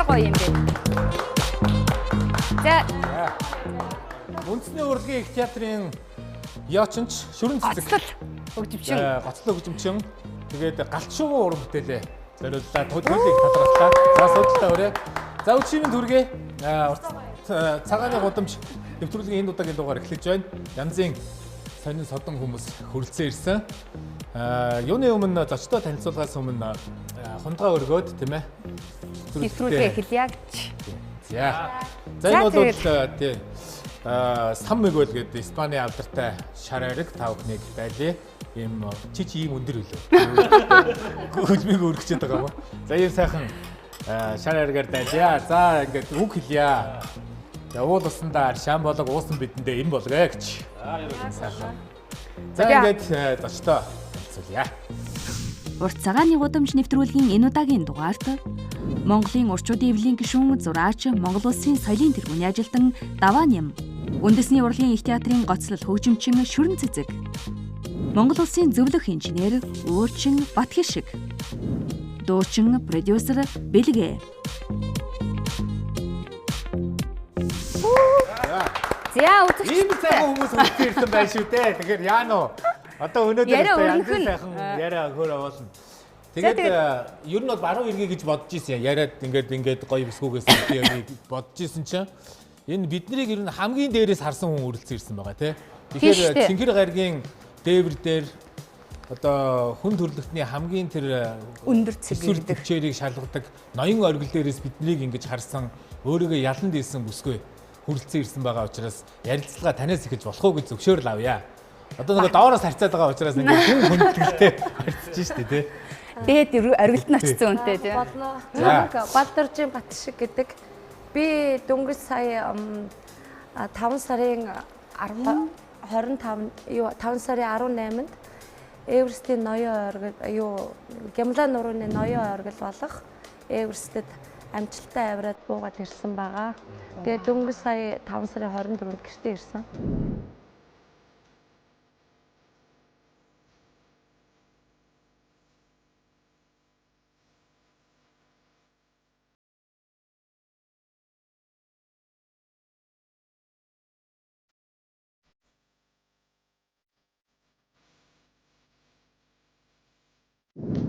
Ямар гоё юм бэ? За Үндэсний урлагийн их театрын яочинч Шүрэн цэцэг. Гоцлол хөгжимчин. Гоцлол хөгжимчин. Тэгээд галт шувуу уран бүтээлээ зориуллаа. Төлөөлийг талархлаа. За суудлаа өрөө. За өчигний төргээ цагааны гудамж нэвтрүүлгийн энэ удаагийн дугаар эхлэж байна. Янзын сонин содон хүмүүс хүрэлцэн ирсэн. Юуны өмнө зочдоо танилцуулахаас өмнө хундгаа өргөөд тийм ээ. Нэвтрүүлгээ эхэлье гэж. За. За энэ бол тий Сан Мигуэл гэдэг Испани алдартай шар ариг та бүхнийг байлээ. Ийм чи чи ийм өндөр хөлөө. Хөлмийг өргөчөөд байгаа юм уу? За ийм сайхан шар аригаар дайлаа. За ингээд үг хэлье. За уул усандаа аршаан болго уусан бидэндээ эм болгоё гэж. Сайхан. За ингээд зочдоо танилцуулъя. Урт цагааны гудамж нэвтрүүлгийн энэ удаагийн дугаарт Монголын урчуудын эвлийн гишүүн зураач Монгол улсын соёлын тэргүүний ажилтан Давааням, Үндэсний урлагийн их театрын гоцлол хөгжимчин Шүрэн цэцэг, Монгол улсын зөвлөх инженер Уурчин Батхишиг, дуучин продюсер Бэлгэ. За үзэгч ийм сайхан хүмүүс хүрэлцэн ирсэн байх шүү дээ. Тэгэхээр яана уу? Одоо өнөөдөр янзын сайхан яриа хөөр оолно. Тэгээд ер нь бол баруун эргээ гэж бодож ирсэн. Яриад ингээд гоё бүсгүйгээс явъя бодож ирсэн чинь энэ биднийг ер нь хамгийн дээрээс харсан хүн үрэлцэн ирсэн байгаа тий. Тэгэхээр Цэнхэр гаригийн дээвэр дээр одоо хүн төрлөختний хамгийн тэр өндөр цэг төвчээрийг шалгадаг ноён оргил дээрээс биднийг ингэж харсан өөрийгөө ялан дийсэн бүсгүй хүрэлцэн ирсэн байгаа учраас ярилцлага танаас эхэлж болох уу гэж зөвшөөрөл авъя. Одоо нөгөө доороос харьцаад байгаа учраас ингээд хүн хүндэтгэлтэй харьцаж штэ тий. Дээд оргилд нь очсон үнтэй тий. Болно. Балдуржийн Батшиг гэдэг. Би дөнгөж сая 5 сарын 25 юу 5 сарын 18-нд Эверестийн ноён оргил юу Гямлаа нурууны ноён оргил болох Эверестэд амжилттай авираад буугаад ирсэн байгаа. Тэгээ дөнгөж сая 5 сарын 24-нд гэртээ ирсэн.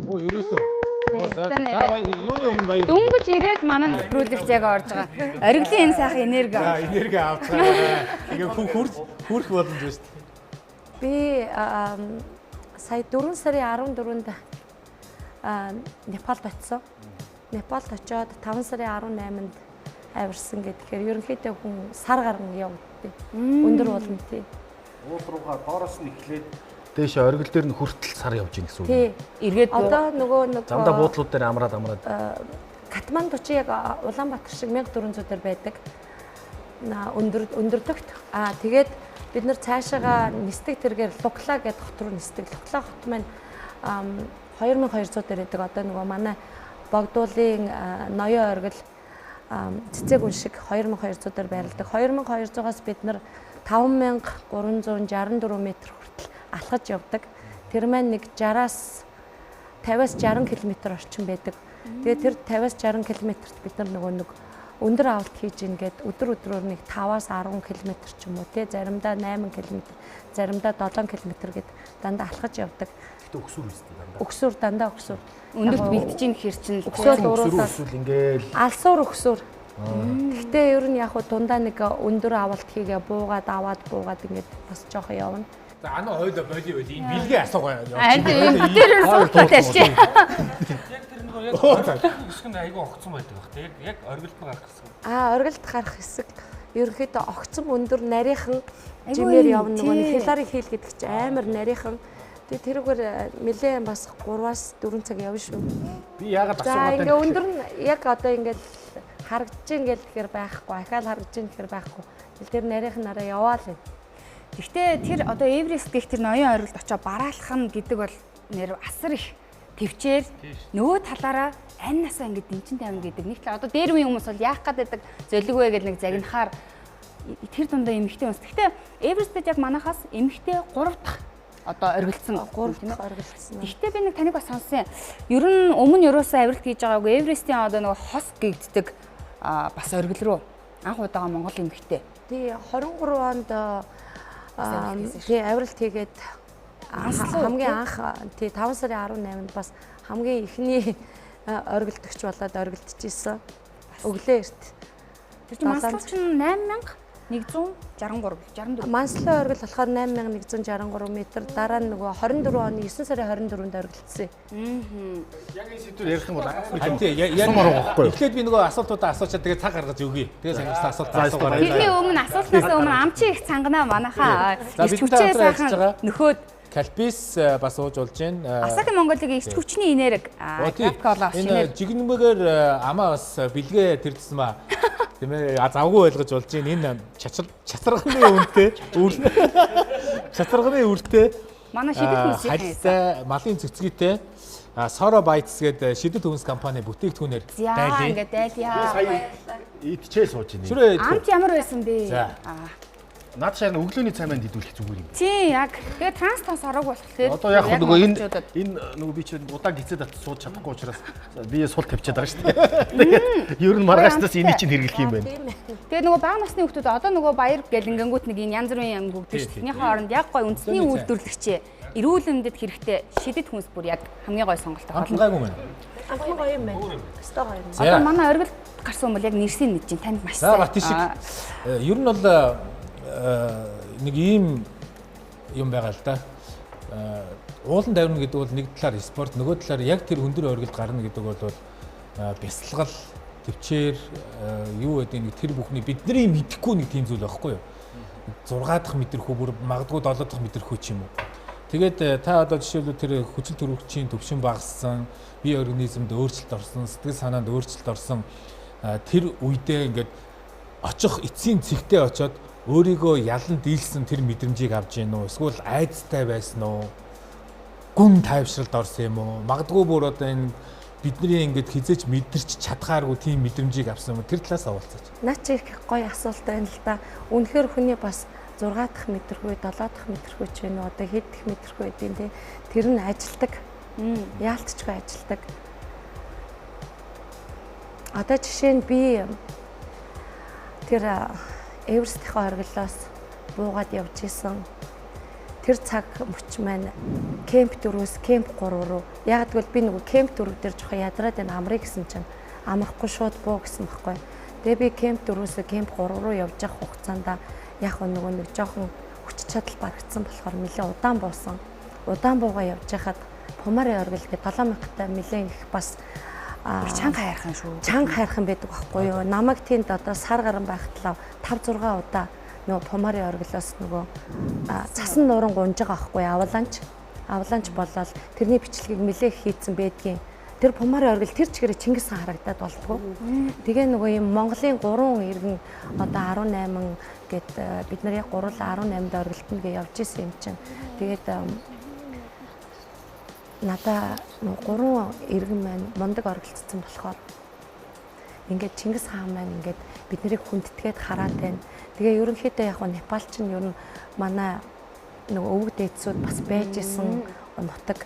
Оо ерөөсөө. За юуны өмнө баяр. Дөнгөж ирээд манай нэвтрүүлэгт яг орж байгаа. Оргилын энэ сайхан энерги. За энерги авцгаа. Тэгээ хүрх боломж байна шүү дээ. Би сая 4 сарын 14-нд Непалд очсон. Непалд очиод 5 сарын 18-нд авирсан гэхээр ерөнхийдөө хүн сар гарan явагддээ. Өндөр ууланд тий. Уул руугаа доороос нь эхлээд дээшээ оргил дээр нь хүртэл сар явж гин гэсэн үг. Тий. Эргээд одоо нөгөө нэг замдаа буудлууд дээр амраад. Катманду чи яг Улаанбаатар шиг 1400 дээр байдаг. Өндөрдөгт. Аа тэгээд бид нар цаашаага нисдэг тэргээр Лукла гэдэг хот руу нисдэг. Лукла хот маань 2200 дээр байдаг. Одоо нөгөө манай Богдуулын ноён оргил цэцэг үн шиг 2200 дээр байрладаг. 2200-аас бид нар 5364 м хүртэл алхаж явдаг. Тэр маань нэг 60-аас 50-аас 60 км орчим байдаг. Тэгээд тэр 50-аас 60 км-т бид нар нөгөө нэг өндөр авалт хийж ийн гээд өдөр өдрөөр нэг 5-аас 10 км ч юм уу тий заримдаа 8 км, заримдаа 7 км гээд дандаа алхаж явдаг. Гэтэ өксүр үстэй дандаа. Өксүр дандаа өксүр. Өндөрт бэлтэж ийн хэр чинь өксөөл уруулаад өксүл ингээл алсуур өксүр. Гэхдээ ер нь яг хуу дундаа нэг өндөр авалт хийгээ буугаад аваад буугаад ингээд бас жоохон явна. За ана хойлоо боли байл энэ бэлгээ асуугаа явж. Аа тийм тэр суудлаа тавьчих. Яг тэр нөгөө яг хэсэг нь айгүй огцон байдаг бах тийм яг оргилд нь гарах хэсэг. Аа оргилд гарах хэсэг ерөнхийдөө огцон өндөр нарийнхан жимээр явна нөгөө Хилари хил гэдэг чинь амар нарийнхан. Тэгээ тэрүүгээр нэлээд бас 3-аас 4 цаг явна шүү. Би яагаад асуугаад байна. За ингээ өндөр нь яг одоо ингээд харагдаж ин гэл тэгэхээр байхгүй, ахаал харагдаж ин гэхээр байхгүй. Тэр нарийнхан нараа яваал юм. Гэхдээ тэр одоо Эверест гэх тэр ноён оргилд очоо бараалах нь гэдэг бол нэр асар их төвчээр нөгөө талаараа ань насаа ингээд дэнчин тавина гэдэг нэг тал одоо дээр үеийн хүмүүс бол яах гээд байдаг зөлөг вэ гэл нэг загнахаар тэр дундаа эмэгтэй хүмүүс. Гэхдээ Эверестэд яг манахаас эмэгтэй 3 дахь одоо оргилцсан 3 дахь оргилцсан. Гэхдээ би нэг таныг бас сонссон. Ер нь өмнө ерөөсөө авиралт хийж байгаагүй Эверестийн одоо нөгөө хос гэгддэг бас оргил рүү анх удаага Монгол эмэгтэй. Тий 23 онд тий авиралт хийгээд хамгийн анх тий 5 сарын 18-нд бас хамгийн эхний оргилдогч болоод оргилдчихсэн. Өглөө эрт. Тэр чинь Манслуу чинь 8163 64. Манслын оргил болохоор 8163 м. Дараа нь нөгөө 24 оны 9 сарын 24-нд оргилцсан. Яг энэ сэдвээр ярих юм бол яг байхгүй. Эхлээд би нөгөө асуултуудаа асуучаад тэгээ цаг гаргаж өгье. Тэгээ сонирхсан асуулт асуугаарай. Тэрний өмнө асуултнаас өмнө амчин их цанганаа манайхаа. Эрч хүчээ сайхан нөхөөд Кальпис бас ууж болж байна. Асаки Монголын эрч хүчний энерги. Кола энэ жигнэмгээр амаа бас бэлгээ тэрдсэн ба. Тийм ээ завгүй ойлгож болж байна. Энэ чацарганы үнэтэй чацарганы үртэй манай шидэт хүмүүсийн хальстай малын цэцгийтэй Soro Bites гэдэг шидэт хүнс компани бүтээгдэхүүнээр дайлаа. Ингээд дайлаа. Сая идчихээ сууж байна. Амт ямар байсан бэ? Наад шаар нь өглөөний цай манд идүүлэх зүгээр юм. Тийм яг. Тэгээ транс тонс ороог болохоор одоо яг нөгөө энэ нөгөө би чинь удаан гизээд татж сууж чадахгүй учраас би сул тавьчаад байгаа шүү дээ. Тэгээд ер нь маргаашнаас энийг чинь хэрэглэх юм байна. Тэгээ нөгөө бага насны хүүхдүүд одоо нөгөө баяр гэл ингэнгүүт нэг энэ янз бүрийн юм өгдөг шүү дээ. Тэрнийхээ хооронд яг гой үндэсний үйлдвэрлэгчээ эрүүл мэндэд хэрэгтэй шидэт хүнс бүр яг хамгийн гой сонголт байна. Амтгайгүй юм байна. Амтгай гоё юм байна. Өстой гоё юм. Одоо манай оргил гарсан юм бол яг нэрсийн нэг чинь танд маш сайн. За Батишиг ер нь бол нэг ийм юм байгаа л да. Уулан давирна гэдэг бол нэг талаар спорт, нөгөө талаар яг тэр өндөр оргилд гарна гэдэг бол бясалгал, төвчээр юу гэдэг нэг тэр бүхний бидний мэдэхгүй нэг тийм зүйл байхгүй юу? 6 дахь мэдрэхүү бүр магадгүй 7 дахь мэдрэхүү ч юм уу. Тэгээд та одоо жишээлбэл тэр хүчил төрөгчийн төвшин багассан, бие организмд өөрчлөлт орсон, сэтгэл санаанд өөрчлөлт орсон тэр үедээ ингээд очих эцсийн цэгтээ очиод өөрийгөө ялан дийлсэн тэр мэдрэмжийг авч гин үү? Эсвэл айдастай байсан уу? Гүн тайвшралд орсон юм уу? Магадгүй бүр одоо энэ бидний ингээд хизээч мэдэрч чадхааргүй тийм мэдрэмжийг авсан юм уу? Тэр талаас оволцооч. Наа чи их гоё асуулт байна л да. Үнэхээр хүний бас 6 дахь мэдрэхүй, 7 дахь мэдрэхүй ч вэ одоо хэд дэх мэдрэхүй гэдэг нь тэр нь ажилдаг. Яалтчгүй ажилдаг. Одоо жишээ нь би тэр Эверстийнхээ оргилоос буугаад явж исэн. Тэр цаг мөч маань кемп 4-өөс кемп 3 руу. Яг гэвэл би нөгөө кемп 4 дээр жоохон ядраад байна амрыг гэсэн чинь амрахгүй шууд буу гэсэн байхгүй. Тэгээ би кемп 4-өөс кемп 3 руу явж явах хугацаанд яг нөгөө нэг жоохон хүч чадал барагдсан болохоор нэлээ удаан буусан. Удаан буугаа явж байхад Пумарын оргил гэдэг 7000-тай нэлээ их бас чанга хайрхан шүү. Чанга хайрхан байдаг байхгүй юу? Намайг тэнд одоо сар гарan байхад л 5 6 удаа нөгөө Пумарын оргилоос нөгөө цасан нууран гунж байгаа байхгүй юу? Аваланч. Аваланч болоод тэрний бичлэгийг нэлээх хийцэн байдгийн. Тэр Пумарын оргил тэр чигээр Чингис хаан харагдаад болдгоо. Тэгээ нөгөө юм Монголын 3 иргэн одоо 18 гэд бид нар яг 3 18-д оргилтно гэж явж исэн юм чинь. Тэгээд надаа 3 иргэн маань мундаг оргилцсан болохоор ингээд Чингис хаан маань ингээд бид нарыг хүндэтгээд хараад байна. Тэгээ ерөнхийдөө яг Непал чинь ер нь манай нөгөө өвөг дээдсүүд бас байж исэн нутаг.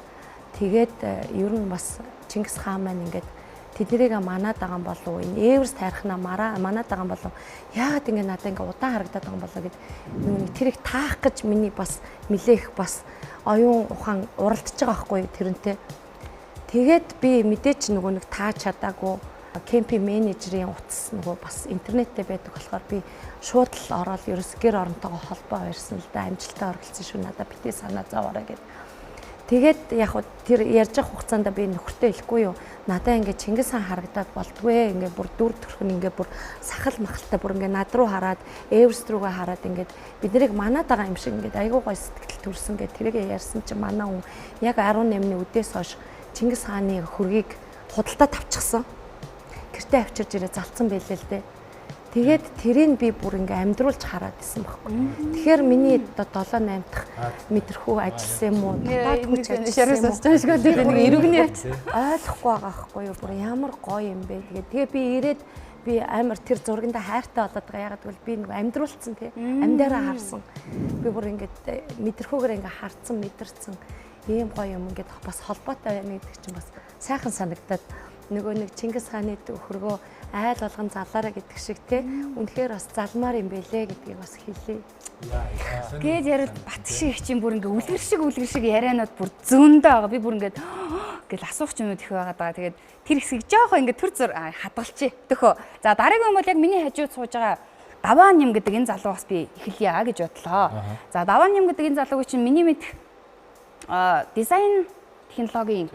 Тэгээд ер нь бас Чингис хаан маань ингээд тэднэрийг манаад байгаа юм болов уу? Энэ Эверест хайрхнаа манаад байгаа юм болов уу? Яагаад ингээд надад ингээд удаан харагдаад байгаа юм болоо гэд нөгөө тэрийг таах гэж миний бас нэлээх бас оюун ухаан уралдаж байгаа байхгүй тэрнтэй. Тэгээд би мэдээч нөгөө нэг тааж чадаагүй кемпинг менежерийн утас нөгөө бас интернеттэй байдаг болохоор би шууд л ороод ерөөс гэр оронтойгоо холбоо барьсан л да, амжилттай оролцсон шүү, надад битгий санаа зовоорой гэд. Тэгээд яг тэр ярьж байгаа хугацаанд би нөхөртөө хэлэхгүй юу. Надаа ингээ Чингис хаан харагдаад болдгүй. Ингээ бүр дүр төрх нь ингээ бүр сахал махалтай бүр ингээ над руу хараад, Эверест рүүгээ хараад ингээд бид нарыг манаад байгаа юм шиг ингээд айгүй гой сэтгэл төрсөн гэд тэрийг ярьсан чинь манай хүн яг 18-ны үдээс хойш Чингис хааны хөргийг худалдаа тавьчихсан. Гэртээ авчирж ирээ залцсан байлээ л дээ. Тэгээд тэрийг би бүр ингээ амьдруулж хараад исэн байхгүй. Тэгэхээр миний одоо 7 8 дахь мэдрэхүү ажилласан юм уу? Дотоод хүч ажилласан юм уу? Нэг эргэнэ ойлгохгүй байгаа байхгүй юу? Бүр ямар гоё юм бэ? Тэгээд тэгээ би ирээд Би амар тэр зурганда хайртай болоод байгаа. Ягаад гэвэл би нэг амьдруулсан тий. Амьдаараа харсан. Би бүр ингээд мэдрэхүүгээр ингээд харцсан, мэдэрсэн ийм гоё юм ингээд бас холбоотой байна гэдэг чинь бас сайхан санагдаад нөгөө нэг Чингис хааны хөргөө айл болгон залаараа гэдэг шиг тий. Үнэхээр бас залмаар юм бэлээ гэдгийг бас хэлье. Гээд яриад бат шиг их чинь бүр ингээ үлгэр шиг ярианууд бүр зөндөө байгаа. Би бүр ингээд гэл асуух ч юмуд их байгаа даа. Тэгээд тэр хэсгийг жоохоо ингээ төр зур хадгалчих. Төхөө. За дараагийн юм бол яг миний хажууд сууж байгаа Даваа Ням гэдэг энэ залуу бас би эхэлье гэж бодлоо. За Даваа Ням гэдэг энэ залууг чинь миний мэдх дизайн технологийн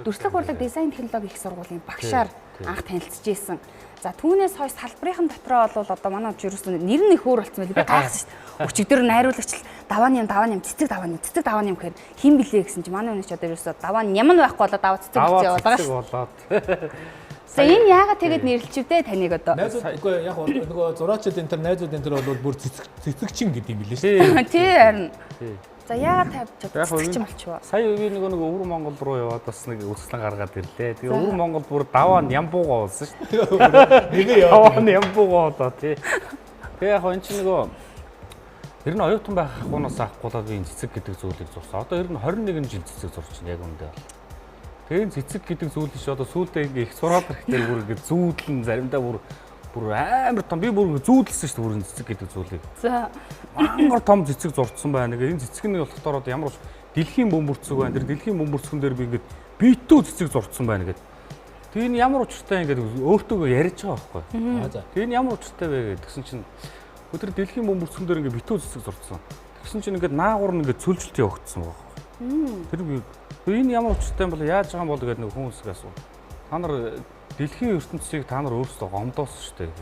төрслөх урлаг дизайн технологи их сургуулийн багшаар анх танилцж ийсэн. За түүнээс хойш салбарын дотроо бол одоо манай ерөөсөн нэр нь их өөр болсон байл. Би гайхсан шүү дээ. Өчигдөр найруулагч Даваа Ням цэцэг Даваа Ням гэхээр хэн блэ гэсэн чинь манай хүн ч одоо ерөөсөө Даваа Ням нь байхгүй болоо Даваа цэцэг гэж яваад байгаа шүү. За энэ яагаад тэгэд нэрлэлчвдээ таныг одоо? Найзууд үгүй яг нөгөө зураачд энэ төр найзууд энэ төр бол бүр цэцэгчин гэдэг юм билээ шүү дээ. Тий харин. За яагаад тавьж цэцэгчин болчихвоо? Сая би нөгөө өвөр Монгол руу яваад бас нэг үзэсгэлэн гаргаад ирлээ. Тэгээ өвөр Монгол бүр Даваа Нямбуугаа болсон шүү дээ. Нэмээ яваа. Даваа Нямбуугаа одоо тий. Тэгээ яг энэ чинь нөгөө ер нь оюутан байх ахуйнаас авахгүйдээ би энэ цэцэг гэдэг зүйлийг зурсан. Одоо ер нь 21 жил цэцэг зурж байна яг үндэ бол. Тэгээ энэ цэцэг гэдэг зүйл чинь одоо сүүлдээ ингээ их сураад ирэхдээ бүр ингээ зүүдлэн заримдаа бүр амар том би бүр зүүдэлсэн шүү дээ бүр энэ цэцэг гэдэг зүйлийг. За мангар том цэцэг зурцсан байна. Энэ цэцэг нь болохоор одоо ямар ч дэлхийн бөмбөрцөг байна. Тэр дэлхийн бөмбөрцгөн дээр би ингээд битүү цэцэг зурцсан байна гэдэг. Тэгээ энэ ямар учиртай ингээд өөртөөгөө ярьж байгаа байхгүй. Тэгээ энэ ямар учиртай вэ гэдгсэн чинь өдөр дэлхийн бөмбөрцгөн дээр ингээд битүү цэцэг зурцсан. Тэгсэн чинь ингээд наагур нь ингээд цөлжилт явагдсан байгаа байхгүй. Тэр би энэ ямар учиртай юм бол яаж байгаа юм бол гэдэг нэг хүмүүсээс асуу. Та нар дэлхийн ертөнцийг та нар өөрсдөө гомдоосон шүү дээ.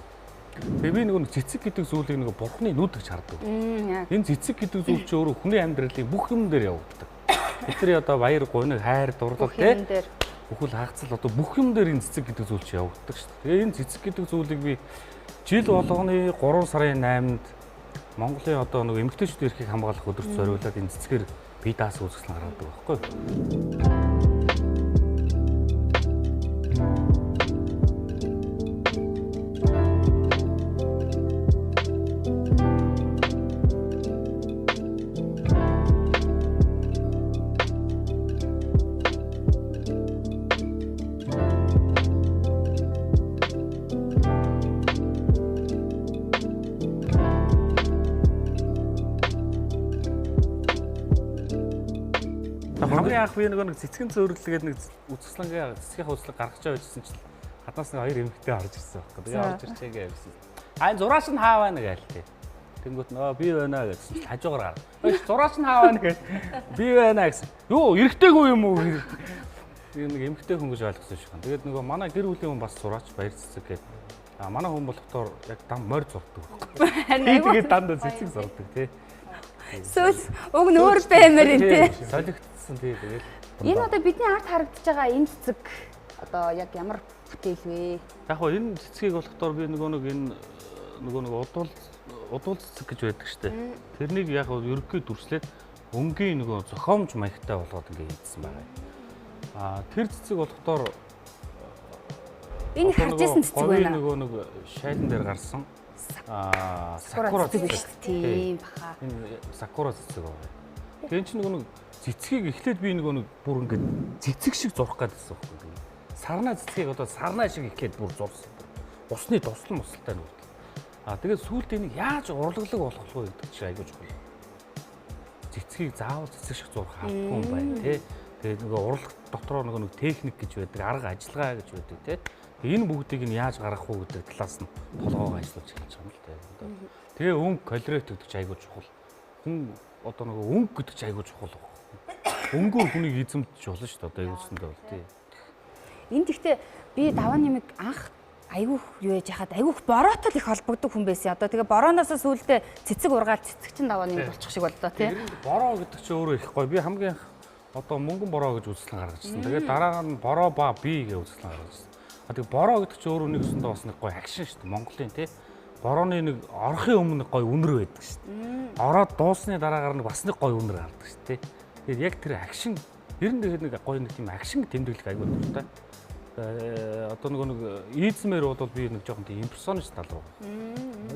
Тэгээ би нөгөө цэцэг гэдэг зүйлийг нөгөө бурхны нүд гэж хардаг. Энэ цэцэг гэдэг зүйл чинь өөрөө хүний амьдралын бүх юм дээр явагддаг. Тэдний одоо баяр, гуниг, хайр, дурлал тий. Бүхэл хагацал одоо бүх юм дээр энэ цэцэг гэдэг зүйл чинь явагддаг шүү дээ. Тэгээ энэ цэцэг гэдэг зүйлийг би жил болгоны 3 сарын 8-нд Монголын одоо нөгөө эмэгтэйчүүдийн эрхийг хамгаалах өдөрт зориулаад энэ цэцгээр би даасан үзэсгэлэн гаргадаг байхгүй юу? Хамгийн анх би нөгөө нэг цэцгэн зөөрөл гэдэг нэг үзэсгэлэнгээ цэцгийнхээ үзэсгэлэн гаргаж байжсэн чинь хадаас нэг хоёр эмэгтэй орж ирсэн байхгүй. Тэгээ орж ирчээ гэсэн. А энэ зураач нь хаа байна гээл тээ. Тэнгүүт нөө би байна гэсэн чинь хажуугаар гар. Ой зураач нь хаа байна гэж би байна гэсэн. Юу эрэгтэйгүй юм уу? Би нэг эмэгтэй хүн гэж ойлгосон шиг. Тэгээд нөгөө манай гэр бүлийн хүн бас зураач баяр цэцэг гэдэг. А манай хүн болохоор яг дам морь зурдаг байхгүй. Тэгээд дандаа цэцэг зурдаг тий. Сүүл уг нь өөр баймар юм тий. Солигдсон тий тэгэл. Энэ одоо бидний ард харагдаж байгаа энэ цэцэг одоо яг ямар бүтээл вэ? Яг хоо энэ цэцгийг болохоор би нөгөө нэг энэ нөгөө нэг удуул цэцэг гэж байдаг штэ. Тэрнийг яг ерөнхий дүрслээд өнгийн нөгөө зохиомж маягтай болгоод ингээ хийдсэн байгаа юм. Аа тэр цэцэг болохоор энэ харж исэн цэцэг байна. Нөгөө нэг шайлан дээр гарсан сакура цэцэг шүү дээ. Тийм баха. Энэ сакура цэцэг байна. Тэгээ энэ чинь нөгөө нэг цэцгийг эхлээд би нөгөө нэг бүр ингээд цэцэг шиг зурх гэдсэн байхгүй. Сарнаа цэцгийг одоо сарнаа шиг эхлээд бүр зурсан. Усны туслан мусалтай нөгөө. Аа тэгээд сүүлд энийг яаж урлаглаг болгох вэ гэдэг чинь айгүй чухал. Цэцгийг заавал цэцэг шиг зурх албагүй юм байна тий. Тэгээд нөгөө урлаг дотроо нөгөө нэг техник гэж байдаг, арга ажиллагаа гэж байдаг тий. Энэ бүгдийг нь яаж гаргах уу гэдэг талаас нь толгоогоо ажиллуулж эхэлж байгаа юм л дээ. Тэгээ өнгө колорит гэдэг чинь айгүй чухал. Хүн одоо нөгөө өнгө гэдэг чинь айгүй чухал баг. Өнгөөр хүнийг эзэмдэж болно шүү дээ. Одоо эвсэндээ бол тий. Энэ тэгтээ би Даваа Нямыг анх айгүйх юу яж хахад айгүйх бороотой л их холбогддог хүн байсан. Одоо тэгээ борооноос сүүлдээ цэцэг ургаал цэцэг чинь Даваа Нямыг болчих шиг боллоо тий. Бороо гэдэг чинь өөрөө их гоё. Би хамгийн анх одоо мөнгөн бороо гэж үзэсгэлэн гаргажсэн. Тэгээ дараа нь бороо ба би гэж үзэсгэлэн гаргажсэн. А тэгээ бороо гэдэг чинь өөрөө нэг өсөндөө бас нэг гоё агшин шүү дээ. Монголын тий. Борооны нэг орохын өмнө нэг гоё үнэр байдаг шүү дээ. Ороод дуусны дараагаар нэг бас нэг гоё үнэр гардаг шүү дээ. Тэгээд яг тэр агшин ер нь тэгээд нэг гоё нэг тийм агшин тэмдэглэх айгүй дуртай. Одоо нөгөө нэг ийзмэр бол би нэг жоохон тийм импрессионист тал руу.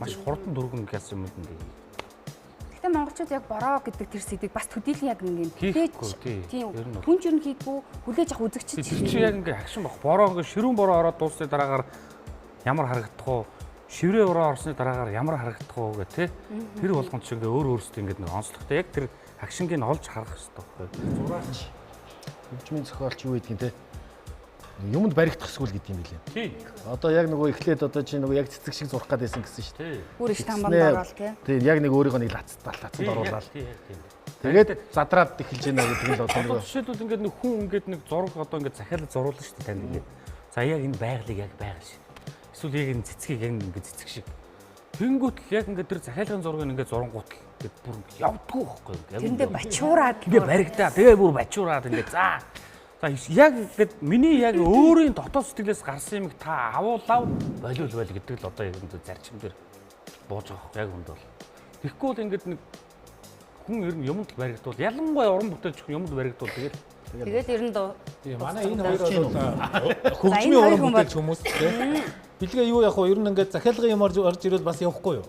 Маш хурдан дөргөн гяс юм ингээд. Гэтэ монголчууд яг бороо гэдэг тэр сэдвийг бас төдийлөн яг ингээд хүлээж тийм хүн ч ер нь хийдгүү хүлээж авах үзэгч чинь тэр чинь яг ингээд хагшин баг. Бороо ингээд ширүүн бороо ороод дууссаны дараагаар ямар харагдах вэ? Шиврээ бороо орсны дараагаар ямар харагдах вэ гэх тий. Тэр болгон ч ингээд өөр өөрсдөө ингээд нэг онцлогтой яг тэр хагшингийг олж харах хэрэгтэй байхгүй. Зураач хөгжмийн зохиолч юу гэдгийг те. Юмд баригдах эсвэл гэдэг юм билээ. Тий. Одоо яг нөгөө эхлээд одоо чи нөгөө яг цэцэг шиг зурх гээд байсан гэсэн шүү дээ. Бүр их тамбанд ороод тий. Тий, яг нэг өөрийгөө нэг лацтанд оруулаад. Тэгээд задраад эхэлж байна гэдэг нь л одоо нөгөө. Жишээлбэл ингээд нэг хүн ингээд нэг зураг одоо ингээд захиалаад зуруулна шүү дээ танд ингээд. За яг энэ байгалыг яг байгаль шиг. Эсвэл яг энэ цэцгийг яг ингээд цэцэг шиг. Тэнгүүт л яг ингээд тэр захиалгын зургийг ингээд зурангуут л ингээд бүр явдггүй байхгүй юу. Тэрэндээ бачуураад ингээд баригдаа. Тэгээ бүр бачуураад ингээд за. За яг ингээд миний яг өөрийн дотоод сэтгэлээс гарсан юмыг та авуулав болиул байл гэдэг л одоо яг энэ зарчим дээр бууж байгаа яг үнд бол. Тэгэхгүй бол ингээд нэг хүн ер нь юмд л баригдвал ялангуяа уран бүтээлч хүн юмд баригдвал тэгэл тэгэл ер нь Тийм манай энэ хоёр бол хөгжмийн уран бүтээлч хүмүүс тийм. Бэлгээ юу яах вэ? Ер нь ингээд захиалгын юм орж ирвэл бас явахгүй юу?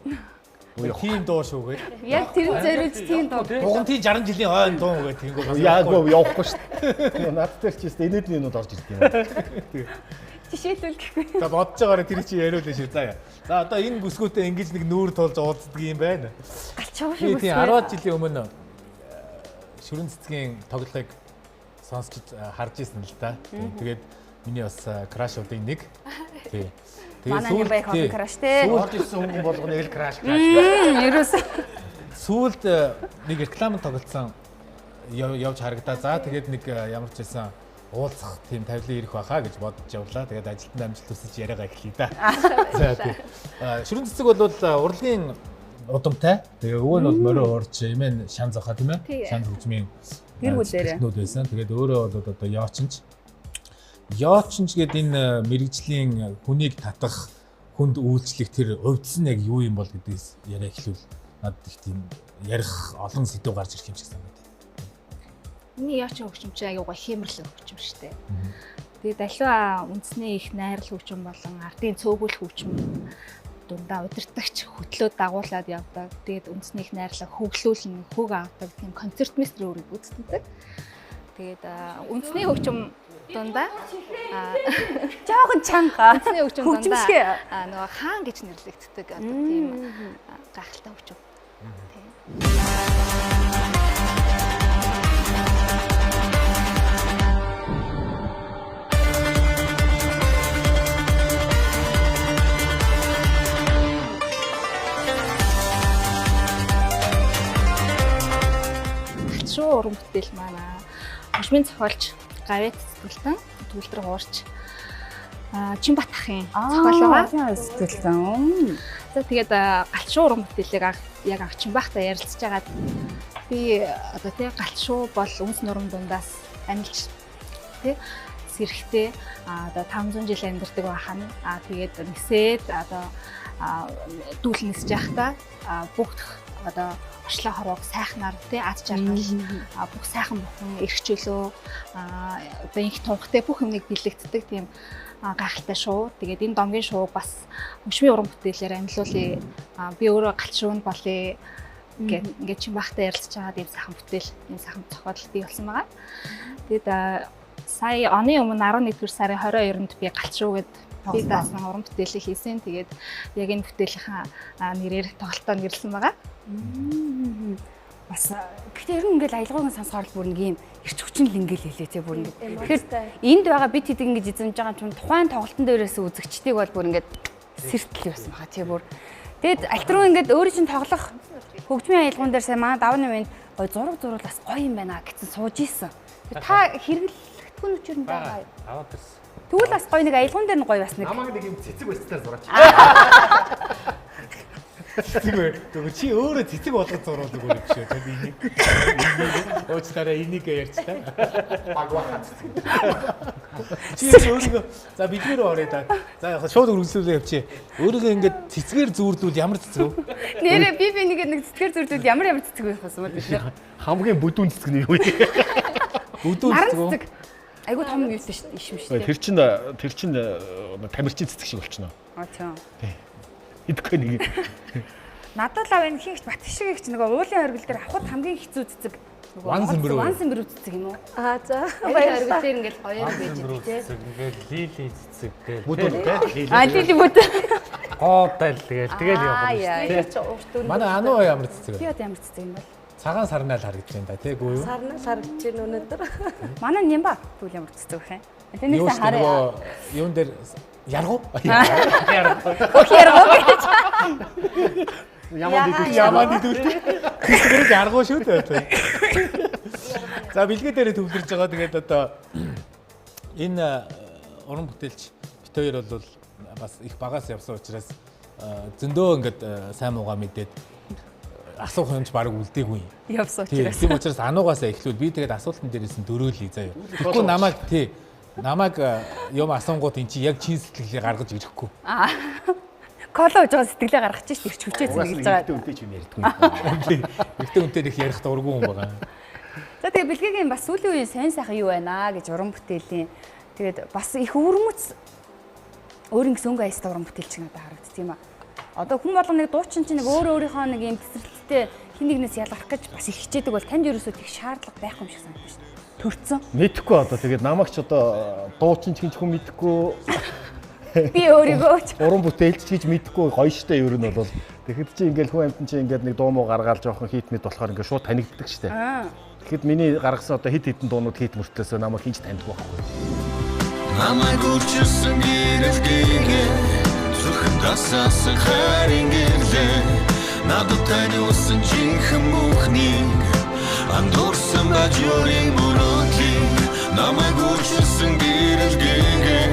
Тийм дуу шүү гээл. Яг тэр зориулж тийм дуу. Дугантын 60 жилийн хойно дуу гээ тэнгүү бас яг явахгүй шүү дээ. Над дээр ч гэсэн энэдний юмуд орж ирд юм. Жишээлбэл гэхгүй. За бодож байгаараа тэр чи яриулаа шүү. За яа. За одоо энэ бүсгүүтэй ингэж нэг нүүр тулж уулздаг юм байна. Галчуу шиг бүсгүй. Тийм 10 жилийн өмнө шүрэн цэцгийн тоглолтыг сонсч харж исэн л да. Тэгээд миний бас крашуудын нэг. Тий. Тэгээд сүүлд их краш те. Орж ирсэн хүн болгоно эл краш краш. Ерөөс. Сүүлд нэг реклам тоглолцсон явж харагдаа. За тэгээд нэг ямар ч байсан уулзах тийм тавилан ирэх байхаа гэж бодож явлаа. Тэгээд ажилтнанд амжилт хүсэж яриагаа эхлэе да. За тий. Шүрэн цэцэг бол урлагийн удамтай. Тэгээ өвөө нь бол морио уурч, эмээ шан зохоо тийм ээ. Шан хөгжмийн гэр бүлээрээ байсан. Тэгээд өөрөө бол одоо яочинч. Яочинч гэдэг энэ мэрэгжлийн хүнийг татах, хүнд үйлчлэх тэр увдсан яг юу юм бол гэдгээс яриа эхлүүл надад их тийм ярих олон сэдв гарч ирэх юм шиг санагдав. Миний яочин хөгжим чинь аягүй гоё хэмэрлэг хөгжим шүү дээ. Тэгээд аливаа үндэсний их найрал хөгжим болон ардын цөөгөл хөгжим дундаа удирдагч хөтлөө дагуулад явдаг. Тэгээд үндэсний их найрлаг хөглүүлнэ, хөг авдаг тийм концертмейстер өөрийг гүйцэтгэдэг. Тэгээд үндэсний хөгжим дундаа жоохон чанга үндэсний хөгжим дундаа нөгөө хаан гэж нэрлэгддэг одоо тийм гайхалтай хөгжим. Тийм. Галчуу уран бүтээл маань хөгжмийн зохиолч Гавьяат сэтгэлтэн төгөлдөр хуурч Чинбат ахын зохиол байгаа. Сэтгэлтэн. За тэгээд галчуу уран бүтээлийг яг анх Чинбаттай ярилцж байгаад би одоо тий галчуу бол үнс нурам дундаас амилж тий сэрхтээ одоо 500 жил амьдардаг байхan. Тэгээд нисээд одоо дүүл нисэж байхдаа бүгд одоо орчлоо хорвоог сайхнаар тий аз жаргал бүх сайхан бүхэн эрх чөлөө одоо инх тунхтай бүх юмыг бэлэгддэг тийм гайхалтай шуу. Тэгээд энэ домгийн шууг бас хөгжмийн уран бүтээлээр амьлуулъя. Би өөрөө галчуун болъё гэд ингээд Чинбахтай ярилцж байгаа ийм сайхан бүтээл, ийм сайхан зохиол бий болсон байгаа. Тэгээд сая оны өмнө 11-р сарын 22-нд би галчуу гэд би даасан уран бүтээлийг хийсэн. Тэгээд яг энэ бүтээлийнхаа нэрээр тоглолтоо нэрлсэн байгаа. Бас гэхдээ ер нь ингээл аялгаугийн сонсохоор л бүр нэг юм эрч хүчин л ингээл хэлээ те бүр ингээд. Тэгэхээр энд байгаа бит хэдэг ингэж эзэмж байгаа юм тухайн тоглолтын дээрээс үзэгчдийг бол бүр ингээд сэртэл явсан баха те бүр. Тэгээд альтруу ингээд өөрөө чинь тоглох хөгжмийн аялгуун дээр сая манай давны үенд гой зураг зурвал бас гоё юм байна гэсэн сууж исэн. Та хэрэглэхдгүй нь учир нь байгаа юу? Аваад ирсэн. Тэгвэл бас гоё нэг аялгуун дээр нь гоё бас нэг. Намайг нэг юм цэцэг барьцдаар зураач. Цэцэг бай. Тэгвэл чи өөрөө цэцэг болгож зурвал үгүй юм шүү. Танд энийг. Уучлаарай энийг ярьчлаа. Багваха цэцэг. Чи өөрийгөө за бидний рүү орё да. За яг шууд үргэлжлүүлээ явчих. Өөрийгөө ингээд цэцгээр зүүрлүүл ямар цэцэг вэ? Нэрээ би нэг цэцгээр зүүрлүүл ямар ямар цэцэг байх вэ бид нэр? Хамгийн бүдүүн цэцэг нь юу вэ? Бүдүүн цэцэг үү? Айгуу том юутай шүү дээ, иш юм шүү дээ. Тэр чин тамирчин цэцэг шиг болчихно. А тийм. Идэхгүй нэг. Надад л энэ хинч бат шиг их чи нөгөө уулын оргил дээр авахд хамгийн хэцүү цэцэг. Нөгөө Ван зэмбэрүү. Ван зэмбэрүү цэцэг юм уу? Аа за. Уулын оргил дээр ингээл гоёор байж Зэмбэрүү идэг те. цэцэг, ингээл лили цэцэг гээл. Бүдүүн те. А лили бүд. Гоодайл тэгэл тэгэл явах юм шүү дээ. Тэр чи урт өндөр. Манай ануу ямар цэцэг Би вэ? одоо ямар цэцэг юм бол? Цагаан сарнай л харагдаж байна да тий гүү юу? Сарнал харагдаж байна өнөөдөр. Манай нямба тэгвэл ямар цэцэг вэ? Юу Тэрнээс шүү дээ хараа. нөгөө юун дээр яргуу? Хөх яргуу гэж. Яман дидүүл. Яман дидүүл. Тэр яргуу шүү дээ. За бэлгээ дээр төвлөрж байгаа. Тэгээд одоо энэ уран бүтээлч бит хоёр бол бас их багаас явсан учраас зөндөө ингээд сайн муугаа мэдээд асуух юмч баг үлдээгүй юм. Явсан Тийм учраас. тийм учраас ануугаасаа эхлүүл би тэгээд асуултан дээрээс нь дөрөөлье заяа. Тэгэхгүй намайг тий намайг юм асуунгууд эн чи яг чин сэтгэлээ гаргаж ирэхгүй. Кола ууж байгаа сэтгэлээ гаргаж шít ирч хүчээ Угаасаа зэнгэлж байгаа. нэгтэй үнтэй ч юм ярьдгүй. Эрэгтэй үнтэй их ярих дургүй хүн байгаа. За тэгээ бэлгэгийн бас сүүлийн үеийн сонь сайхан юу байна гэж уран бүтээлийн. Тэгээд бас их өвөрмөц өөр ингэс өнгө аястай уран бүтээлч надад харагддаг юм а. Одоо хүн болгоно нэг дуучин чинь нэг өөр өөрийнхөө нэг юм тесрэлттэй хин нэгнээс ялгарх гэж бас их хичээдэг бол танд ерөөсөө тех шаардлага байхгүй юм шиг санагдаж шүү дээ. Төрцөн. Мэдхгүй одоо тэгээд намайг ч одоо дуучин ч гэж хүн мэдхгүй, Би өөрийгөө ч уран бүтээлч гэж мэдхгүй гоё штэ ер нь бол. Тэгэхэд чи ингээл хүн амьтан чи ингээд нэг дуу муу гаргаал жоохон хит мэд болохоор ингээд шууд танигддаг штэ. Тэгэхэд миний гаргасан одоо хит хитэн дуунууд хит мөртлөөсөө намайг хинч таньдгүй байхгүй. Намайг өөрчилсөн гэрэлгээгээ Зүрхэнд асаасан хайрын гэрлээ Надад тань усан жинхэнэ бүхнийг Андуурсан байж өөрийн мөрөөдлийг Намайг өөрчилсөн гэрэлгээгээ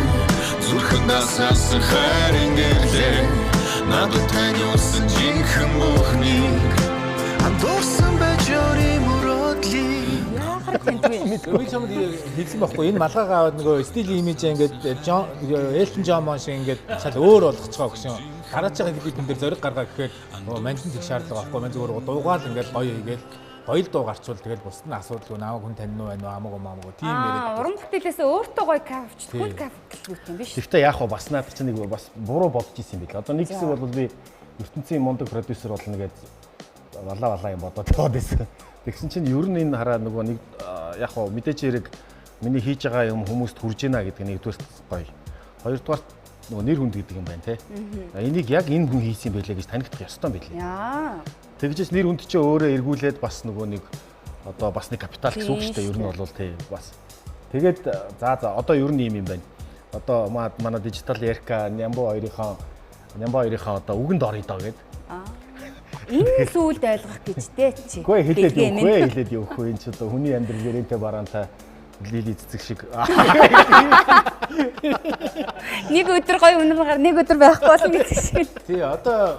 Зүрхэнд асаасан хайрын гэрлээ Надад тань усан жинхэнэ бүхнийг Андуурсан байж өөрийн мөрөөдлийг яахаар таньдгүй. Би чамд хэлсэн байхгүй энэ малгайгаа аваад нөгөө стил имиж ингээд Джон Элтон Джон мон шиг ингээд шал өөр болгоцгоо гэсэн. Дараачихын клипэн дээр зориг гаргаа гэхээр нөгөө манжин тех шаардлага байхгүй мэн зүгээр дуугаал ингээд гоё хийгээл гоё л дуу гарчвал тэгэл бусд нь асуудалгүй намайг хүн танин уу байна уу амаагүй маамаагүй тийм Аа, яриад. уран бүтээлээсээ өөртөө гоё кайф авчих, хүн кайф гэлгүй юм биш. Гэхдээ яг хөө бас надад чи нэг бас буруу бодож исэн юм бэл. Одоо нэг хэсэг бол би ертөнцийн мундаг продюсер болно гэж валаа валаа юм бодоод яваад байсан. Тэгсэн чинь ер нь энэ хараа нөгөө нэг яг хөө мэдээч хэрэг миний хийж байгаа юм хүмүүст хүрж гинэ гэдэг нь нэгдүгээр гоё. Хоёрдугаар нөгөө нэр хүнд гэдэг юм байна те. Энийг яг энэ хүн хийсэн юм байлээ гэж танигдах ёстой юм байлээ. Яа. Тэгжээс нэр хүнд чи өөрөө эргүүлээд бас нөгөө нэг одоо бас нэг капитал гэсэн үг шүү дээ. Ер нь бол тий бас. Тэгээд за за одоо ер нь ийм юм байна. Одоо манай дижитал Ярка Нямбо хоёрынхоо одоо үгэнд орё доо гэд. Энэ сүүлд ойлгох гэж дээ чи. Үгүй хэлээд Бэлгээ явахгүй минь. хэлээд явахгүй энэ ч одоо хүний амьдрал гэрэнтэй бараантай лили цэцэг шиг. Нэг өдөр гоё үнэр гар, нэг өдөр байхгүй болно гэдэг шиг. Тий одоо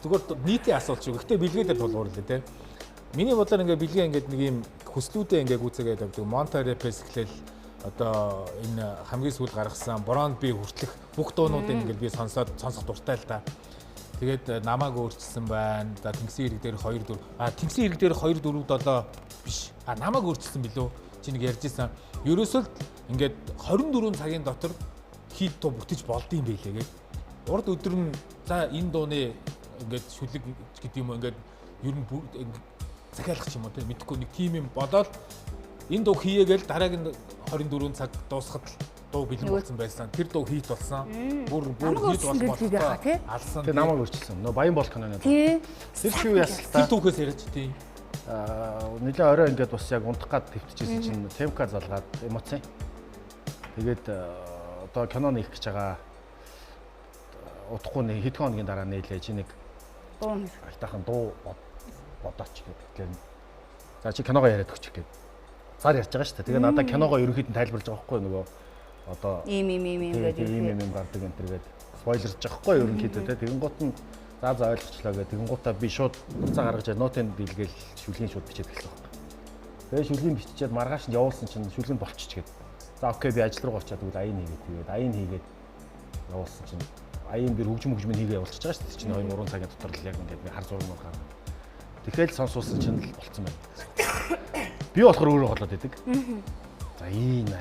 зүгээр нийтийн асуулт шүү. Гэхдээ бэлгээ дээр тулгуурлаа тий. Миний бодлоор ингээ бэлгээ ингээд нэг юм хүслүүдээ ингээ гүйцээгээд явдаг. Монте рэпээс эхлээл одоо энэ хамгийн сүүл гаргасан Бронд би хүртлэх бүх дуунуудыг ингээд би сонсоод сонсох дуртай л да. Тэгээд намайг өөрчилсөн байна. За Тэнгисийн ирэг дээр 2 4. А Тэнгисийн ирэг дээр 2 4 7 биш. А намайг өөрчилсөн билүү? Чи нэг ярьж исэн. Ерөөсөө л ингээд 24 цагийн дотор хит дуу бүтэж болдсон юм байлээ гээд. Урд өдөр нь за энэ дууны ингээд шүлэг гэдэг юм уу ингээд ер нь захиалах ч юм уу тийм мэдхгүй нэг тим юм бодоод энэ дуу хийгээгээл дараагийн 24 цаг дуусахад л дуу бэлэн болсон байсан. Тэр дуу хит болсон. Бүр бүр Намайг хит өөрчилсөн болох гэдэг яхаа, тий? алсан. Тэгээ намайг өөрчилсөн. Нөө Баян бол киноны. Тий. Тэр чи юу ясал та? Тэр түүхээс яриач тий. Нилээ орой ингээд бас яг унтах гад твтчихсэн чинь темка залгаад эмоци. Тэгээд одоо кино нээх гэж байгаа. Удахгүй нэг хэдхэн хоногийн дараа нээлээ чи нэг Дуу нэр. айтаахан дуу бодооч гэдэг. Тэгэхээр за чи киногоо яриад өгч гээд. Зар ярьж байгаа шүү дээ. Тэгээ надаа киногоо ерөнхийд нь тайлбарлаж байгаа байхгүй нөгөө одоо Ийм ийм ийм ийм тийм гэдэг. ийм юм гардаг энэ төр гээд спойлерж байгаа байхгүй ерөнхийдөө те. Тэгэн гут нь за за ойлгочлоо гэ. Тэгэн гутаа би шууд хуцаа гаргаж нотын дийлгээл шүлгийн шууд бичээд эхэлсэн байхгүй. Тэгээ шүлгийн биччихээд маргааш нь явуулсан чинь шүлэг нь болчих гээд. За окей би ажил руу очиад тэгвэл аян хийгээд тэгээд аян хийгээд явуулсан чинь аян би хөгжим хөгжмийг хийгээ явуулчихж байгаа шүү дээ. Чинь 2 3 цагийн дотор л яг ингээд би хар зураг мөр гарна. Тэгэхэл сонсуулсан чинь л болцсон байна. Би болохоор өөрөө холоод идэг. За энэ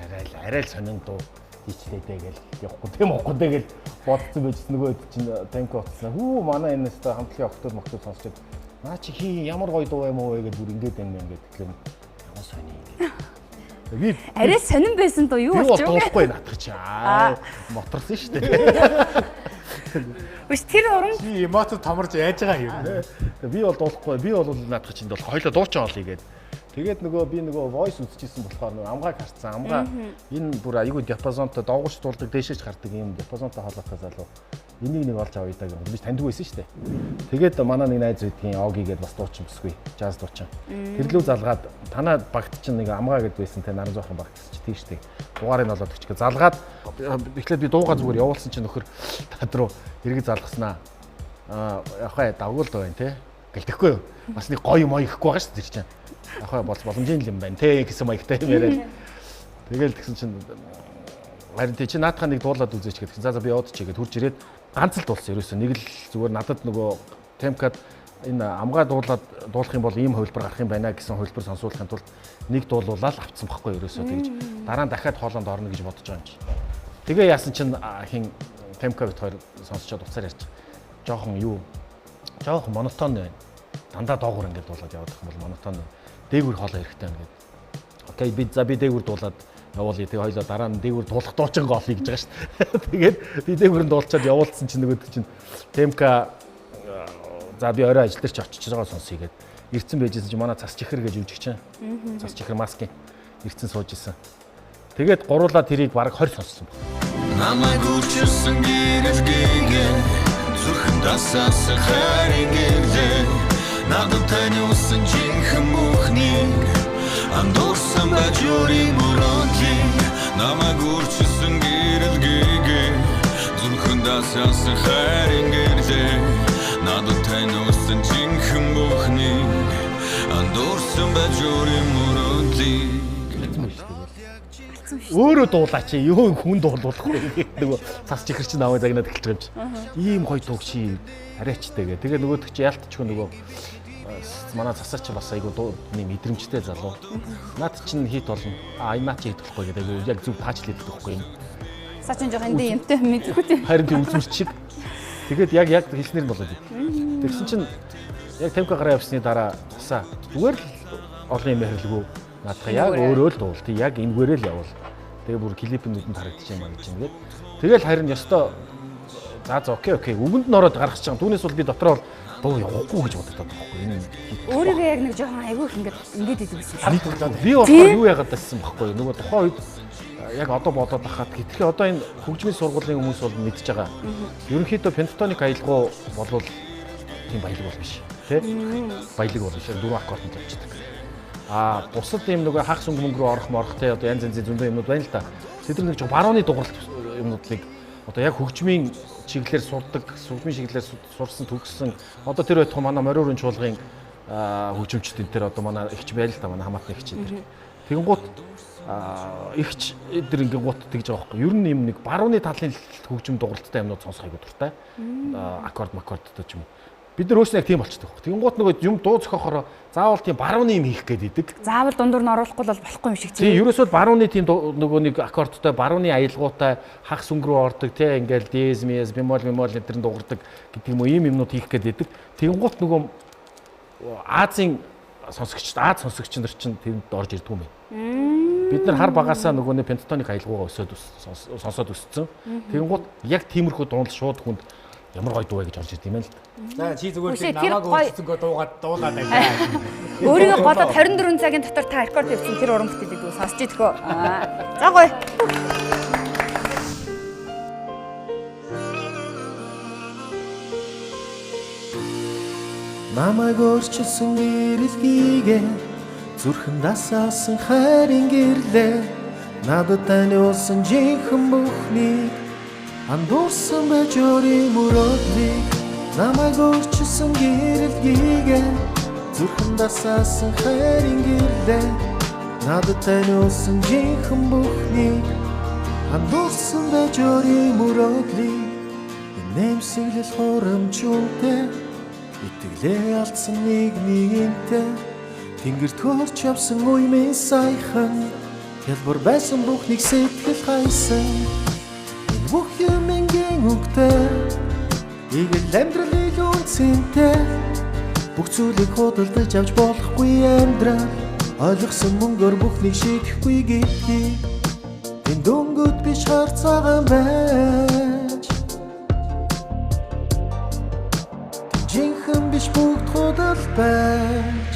арай л сонин дуу хийчлээ дээ гэл явахгүй тийм уухгүй дээ гэл бодсон байж нөгөө хэд чинь Темка утсан. Хүү манай энэ өстой хамтлагийн октод моктод сонсчод наа чи хий ямар гоё дуу юм уу вэ гэдээ бүр ингэж байна юм гээд тэгэхээр ямар сони юм. Би арай сонин байсан дуу юу болчих вэ? Дуулахгүй наадах чи. Аа моторсон шүү дээ. Үгүй тэр уран чи эмоцод томорж яаж байгаа юм. Би бол дуулахгүй. Би бол наадах чинь дуулах. Хоёлоо дуучин олъё гээд. Тэгээд нөгөө би нөгөө voice үзчихсэн болохоор нөгөө амгааг харцсан. Амгаа энэ бүр айгүй диапазонтой доогуур дуулдаг, дээшээч гардаг юм диапазонтой хоолойтой залуу. Энийг нэг олж авъя даа гэх юм. Би таньдгүй байсан шүү дээ. Тэгээд манай нэг найз байдгийн Оги гэдээ бас дуучин бүсгүй, жаз дуучин. Тэр лүү залгаад танаа багт чинь нэг амгаа гэд байсан те наран зоохын багт гэсэн чи тийш дээ. Дугаарыг нь олоод өчгөө залгаад эхлээд би дуугаа зүгээр явуулсан чинь нөхөр тад руу эргэж залгаснаа. Аа явахаа давгуул дуу байна те. Гэлтэхгүй юу? Бас нэг гоё юм ихгүй байгаа шүү дээ тэр чинь. Ахаа боломжийн юм байна те гэсэн маягтай юм яриад. Тэгэл тэгсэн чинь харин тий чи наадхаа нэг дуулаад үзээч гэдэг. За би яваад чи гэд хурж ирээд ганц л дуулсан ерөөсөө нэг л зүгээр надад нөгөө Темкад энэ амгаа дуулаад дуулах юм бол ийм хувилбар гарах юм байна гэсэн хувилбар сонсуулахын тулд нэг дуулуулаад авцсан байхгүй ерөөсөө тэгж дараа нь дахиад хоолонд орно гэж бодож байгаа юм чи. Тэгээ яасан чинь хин Темка бит хоёр сонсчоод уцаар ярьж. Жохон юу? Жохон монотон байна. Дандаа доогуур ингээд дуулаад яваад их юм бол монотон. Дээгүүр хоолой хэрэгтэй байна гэдэг. Окей би за би дээгүүр дуулаад явуулъя. Тэгээ хоёлоо дараа нь дээгүүр дуулах дуучингаа олъё гэж байгаа шүү дээ. Тэгээд би дээгүүр нь дуулчаад явуулсан чинь нөгөөд чинь Темка за би орой ажил дээр чи очиж байгаа сонсъё гэд ирцэн байжсэн чинь манай цас чихэр гэж үжигч. Цас чихэр маскын ирцэн сууж исэн. Тэгээд гуруулаа тэрийг бараг 20 сонссон баг. Намайг үрчилсэн гэрэлгээгээ зүрхэн дасаасан хайрын гэрлээ. Надад тань усан жинхэнэ бүхнийг андуурсан байж өөрийн мөрөөдлийг. Намайг үрчилсэн гэрэлгээгээ зүрхэн дасаасан хайрын гэрлээ. Надад тань усан жинхэнэ бүхнийг андуурсан байж өөрийн мөрөөдлийг. Өөрөө дуулаач юу хүн дуулуулахгүй нөгөө цас чихэр чинь аваа загнаад эхэлж байгаа юм чи. Ийм гоё дууг чи арайчтай гэ. Тэгээ нөгөөдөг чи яалтчгүй нөгөө манай цасаа чи бас айгу дуу нэг мэдрэмжтэй залуу. Наад чинь хит болно. Аа энэ наад чи хит болохгүй гэдэг айгу яг зөв таачлаад идэх байхгүй юм. Цаа чинь жоох эндээ юмтай мэдгүй тийм. Харин тийм үзмэрч шиг. Тэгээд яг яг хэлснээр нь болоод. Тэгсэн чинь яг Темка гараа явсны дараа цасаа зүгээр л олон юм ярилгүй. Наадах яг өөрөө л дуул. Тэг яг энэгээрээ л явуул. Тэгээ бүр клипийн нүдэнд харагдчих юм а гэж юм гээд. Тэгэл харин ёстой за окей окей. Үгэнд нь ороод гаргах чинь. Түүнээс бол би дотроо бол дуу явахгүй гэж бодогдоод байгаа байхгүй. Энэ өөрийгөө яг нэг жоохон айгүй их ингээд идэг гэсэн юм. Би болохоор юу яагаад байсан байхгүй юу? Нөгөө тухайн үед яг одоо бодоод ахаад хитрхи одоо энэ хөгжмийн сургуулийн хүмүүс бол мэдж байгаа. Ерөнхийдөө пентатоник аялгау болвол тийм баялаг бол биш. Тэ? Баялаг бол биш. Дөрвөн аккордод явчихдаг. А бусад юм нөгөө хагас өнгө мөнгө рүү орох морох те одоо янз янзын зөндөө юмнууд байна л да. Тэд нар нэг жоо барууны дугарлт юмнуудыг одоо яг хөгжмийн чиглэлээр сурдаг, хөгжмийн чиглэлээр сурсан төгссөн одоо тэр байтугай манай мориурын чуулгын хөгжимчд энэ төр одоо манай эгч байл л да манай хамаатны эгч энэ төр. Тэгэнгუут эгч эдэр ингэнгуут тэгж байгаа байхгүй. Ер нь юм нэг барууны талын хөгжим дугарлттай юмнууд сонсох айгуу дуртай. Аккорд маккордтой ч юм уу. Бид нар өөрснөө яг тийм болчихдог байхгүй. Тэгэнгუут нөгөө юм дуу зохиохороо заавал тийм барууны юм хийх гээд идэг. Заавал дундуур нь оруулахгүй бол болохгүй юм шиг тийм. Ерөөсөө барууны тийм нөгөө нэг аккордтой, барууны аялгуутай хагас өнгө рүү ордог те ингээл диез, миез, бемол, бемол энэ төр дуугардаг гэдэг юм уу ийм юмнууд хийх гээд идэг. Тэгэнгуут нөгөө Азийн сонсогч, Аз сонсогч нар чинь тэнд орж ирдгүй юм байна. Бид нар хар багасаа нөгөө нэг пентатоник аялгуугаа өсөөд сонсоод өссөн. Тэгэнгуут яг тиймэрхүү дуунал шууд хүнд ямар гоё дуу вэ гэж орж ирд юм байна л да. За чи зүгээр тийм намайг өөрсөнгөө дуугаад дуулаад байлаа. Өөрийгөө голоод 24 цагийн дотор та рекорд тавьсан тэр уран бүтээлийг сонсч идэх үү. За гоё. Намайг өөрчилсөн гэрэлгийгээ зүрхэн дасаасан хайрын гэрлээ. Надад таниулсан жинхэнэ бүхнийг андуурсан байж өөрийн мөрөөдлийг. Намайг өөрчилсөн гэрэлгийгээ зүрхэн дасаасан хайрын гэрлээ. Надад таниулсан жинхэнэ бүхнийг андуурсан байж өөрийн мөрөөдлийг. Нэмсэглэл хурамчултай итгэлээ алдсан нэг нэгэнтэй тэнгэрт хөрч явсан үе минь саяхан Хялбар байсан бүхнийг сэтгэл хайсан. Энэ бүх юм энгийн үгтэй. Игэл амьдрал илүү үнцэнтэй. Бүх зүйлийг худалдаж авч болохгүй амьдрал. Ойлгосон мөнгөөр бүхнийг шийдэхгүй гэдгийг Тэнд дөнгөд биш хар цагаан байж. Жинхэнэ биш бүгд худал байж.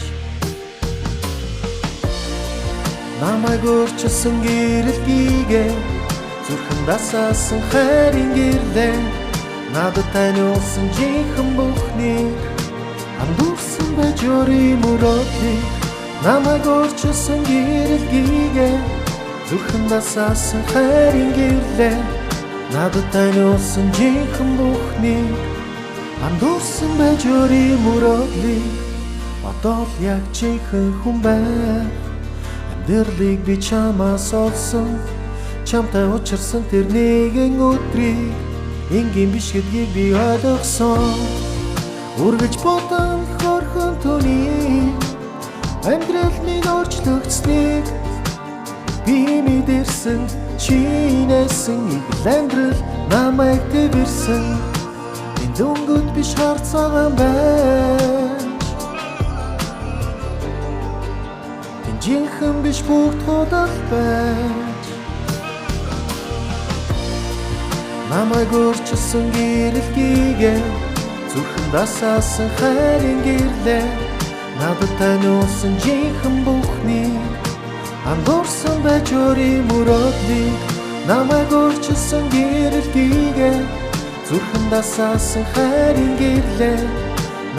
Намайг өөрчилсөн гэрэл гигээ Зүрхэнд асаасан хайрын гэрлээ. Надад таниулсан жинхэнэ бүхнийг Андуурсан байж өөрийн мөрөөдлийг. Намайг өөрчилсөн гэрэл гигээ Зүрхэнд асаасан хайрын гэрлээ. Надад таниулсан жинхэнэ бүхнийг Андуурсан байж өөрийн мөрөөдлийг. Одоо л яг жинхэнэ хүн байх. Амьдралыг би чамаас олсон. Чамтай учирсан тэр нэгэн өдрийг энгийн биш гэдгийг би ойлгосон. Үргэлж бодон хөрхөн түүний амьдрал минь өөрчлөгдсөнийг би мэдэрсэн. Чинээсэн игэл амьдрал намайг тэвэрсэн. Энэ дөнгөд биш хар цагаан байж. Жинхэнэ биш бүгд худал байж. Намайг өөрчилсөн гэрэл гигээ Зүрхэнд асаасан хайрын гэрлээ. Надад таниулсан жинхэнэ бүхнийг Андуурсан байж өөрийн мөрөөдлийг. Намайг өөрчилсөн гэрэл гигээ Зүрхэнд асаасан хайрын гэрлээ.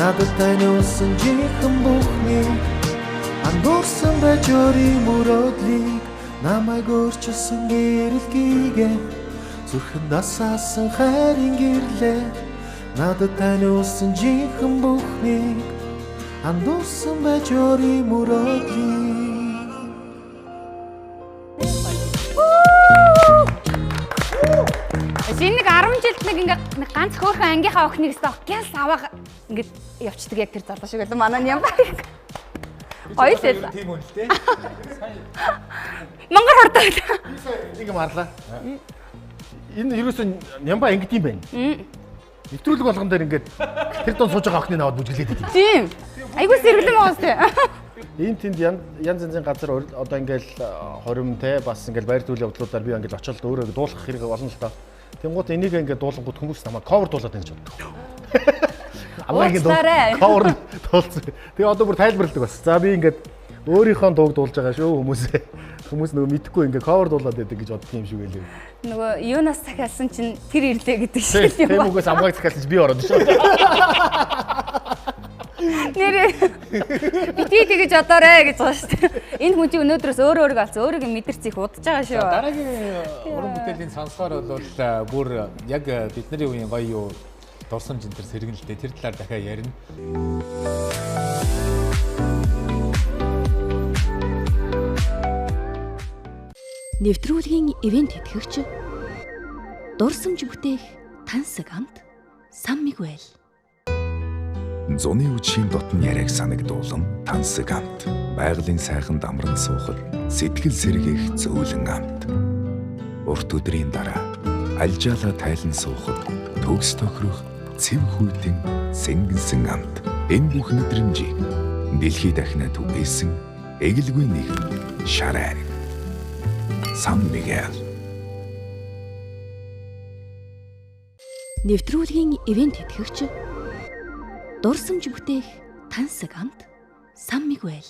Надад таниулсан жинхэнэ бүхнийг Андуурсан байж өөрийн мөрөөдлийг. Намайг өөрчилсөн гэрэл гигээ Зүрхэнд асаасан хайрын гэрлээ. Надад таниулсан жинхэнэ бүхнийг Андуурсан байж өөрийн мөрөөдлийг. Энэ нэг 10 жилд нэг ингээ нэг ганц хөөрхөн ангийнхаа охиныг өстө гялс аваа ингээд явцдаг яг тэр залуу шиг байлаа манай ням баг. Гоё л байлаа. Тийм үн л дээ. Мангар хордог. Нэг юм харлаа. Энэ ерөөсөө нямба ингэдэм юм байна. Нэвтрүүлэг болгон дээр ингээд тэр дунд сууж байгаа охиныг аваад бүжиглээд идэв. Тийм. Айгуу сэргэлэн байгаа сте. Энд тэнд янз янзын газар одоо ингээл хорим те бас ингээл баяр төлөв явдлуудаар би ингээл очилд өөрөө дуулах хэрэг болно л доо. Тэнгуут энийг ингээд дуулангууд хүмүүс намайг cover дуулаад байна гэж боддог. Амаагийн дуу cover дуулсан. Тэгээ одоо бүр тайлбарладаг бас. За би ингээд өөрийнхөө дууг дуулж байгаа шүү хүмүүсээ. Хүмүүс нөгөө мэдхгүй ингээд cover дуулаад байдаг гэж боддог юм шиг байлээ. Нөгөө юунаас захиалсан чинь тэр ирлээ гэдэг шиг юм. Тийм үгээс амгааг захиалсан чинь би ороод шүү. Нэрээ бити тэгэж бодоорой гэж байгаа шүү дээ. Энэ хүн чинь өнөөдрөөс өөрөө өөрийгөө алсан, өөрийгөө мэдэрч их удаж байгаа шүү. Дараагийн уран бүтээлийн сонсохоор бол бүр яг бидний үеийн гоё юу дурсамж энэ төр сэргэнэлтэй тэр талаар дахиад ярина. Нэвтрүүлгийн ивент тэтгэгч дурсамж бүтээх тансаг амт Сан Мигуэл. Зуны үдшийн дотн яриаг санагдуулан тансаг амт. Байгалийн сайхан дамран суухад сэтгэл сэргээх зөөлөн амт. Урт өдрийн дараа альжаалаа тайлан суухад төгс тохирох цэв хүйтэн сэнгэнсэн амт. Энэ бүх мэдрэмжийг дэлхий дахинаа түгээсэн эгэлгүй нэгэн шар айраг. Сан Мигуэл. Нэвтрүүлгийн ивент тэтгэгч дурсамж бүтээх тансаг амт Сан Мигуэл.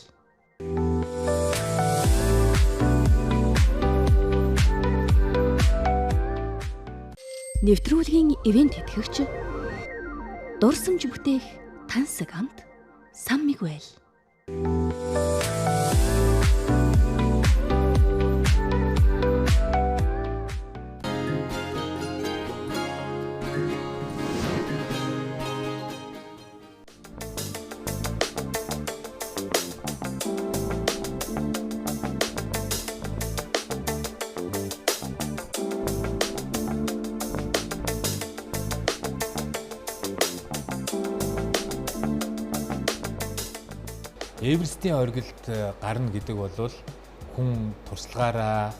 Нэвтрүүлгийн ивент тэтгэгч дурсамж бүтээх тансаг амт Сан Мигуэл. Эверестийн оргилд гарна гэдэг бол хүн туршлагаараа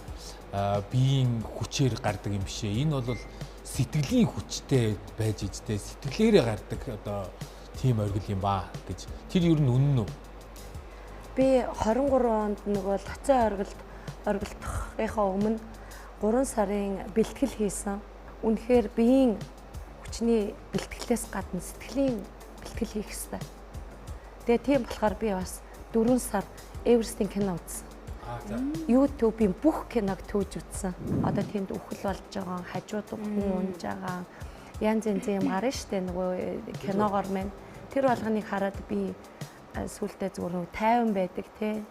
биеийн хүчээр гардаг юм биш ээ. Энэ бол сэтгэлийн хүчтэй байж ижтэй сэтгэлээрээ гардаг одоо тийм оргил юм ба гэж. Тэр ер нь үнэн үү? Би 23 онд нөгөө лоцоо оргилд оргилдохынхаа өмнө 3 сарын бэлтгэл хийсэн. Үнэхээр биеийн хүчний бэлтгэлээс гадна сэтгэлийн бэлтгэл хийх ёстой. Тэгээ тийм болохоор би бас 4 сар Эверестийн кино үзсэн. YouTube-ийн бүх киног төөж үзсэн. Одоо тэнд үхэл болж байгаа, хажууд хүн унж байгаа, янз янзын юм гарна штэ нөгөө киногоор мэн. Тэр болгоныг хараад би сүултээ зүгээр нөгөө тайван байдаг те.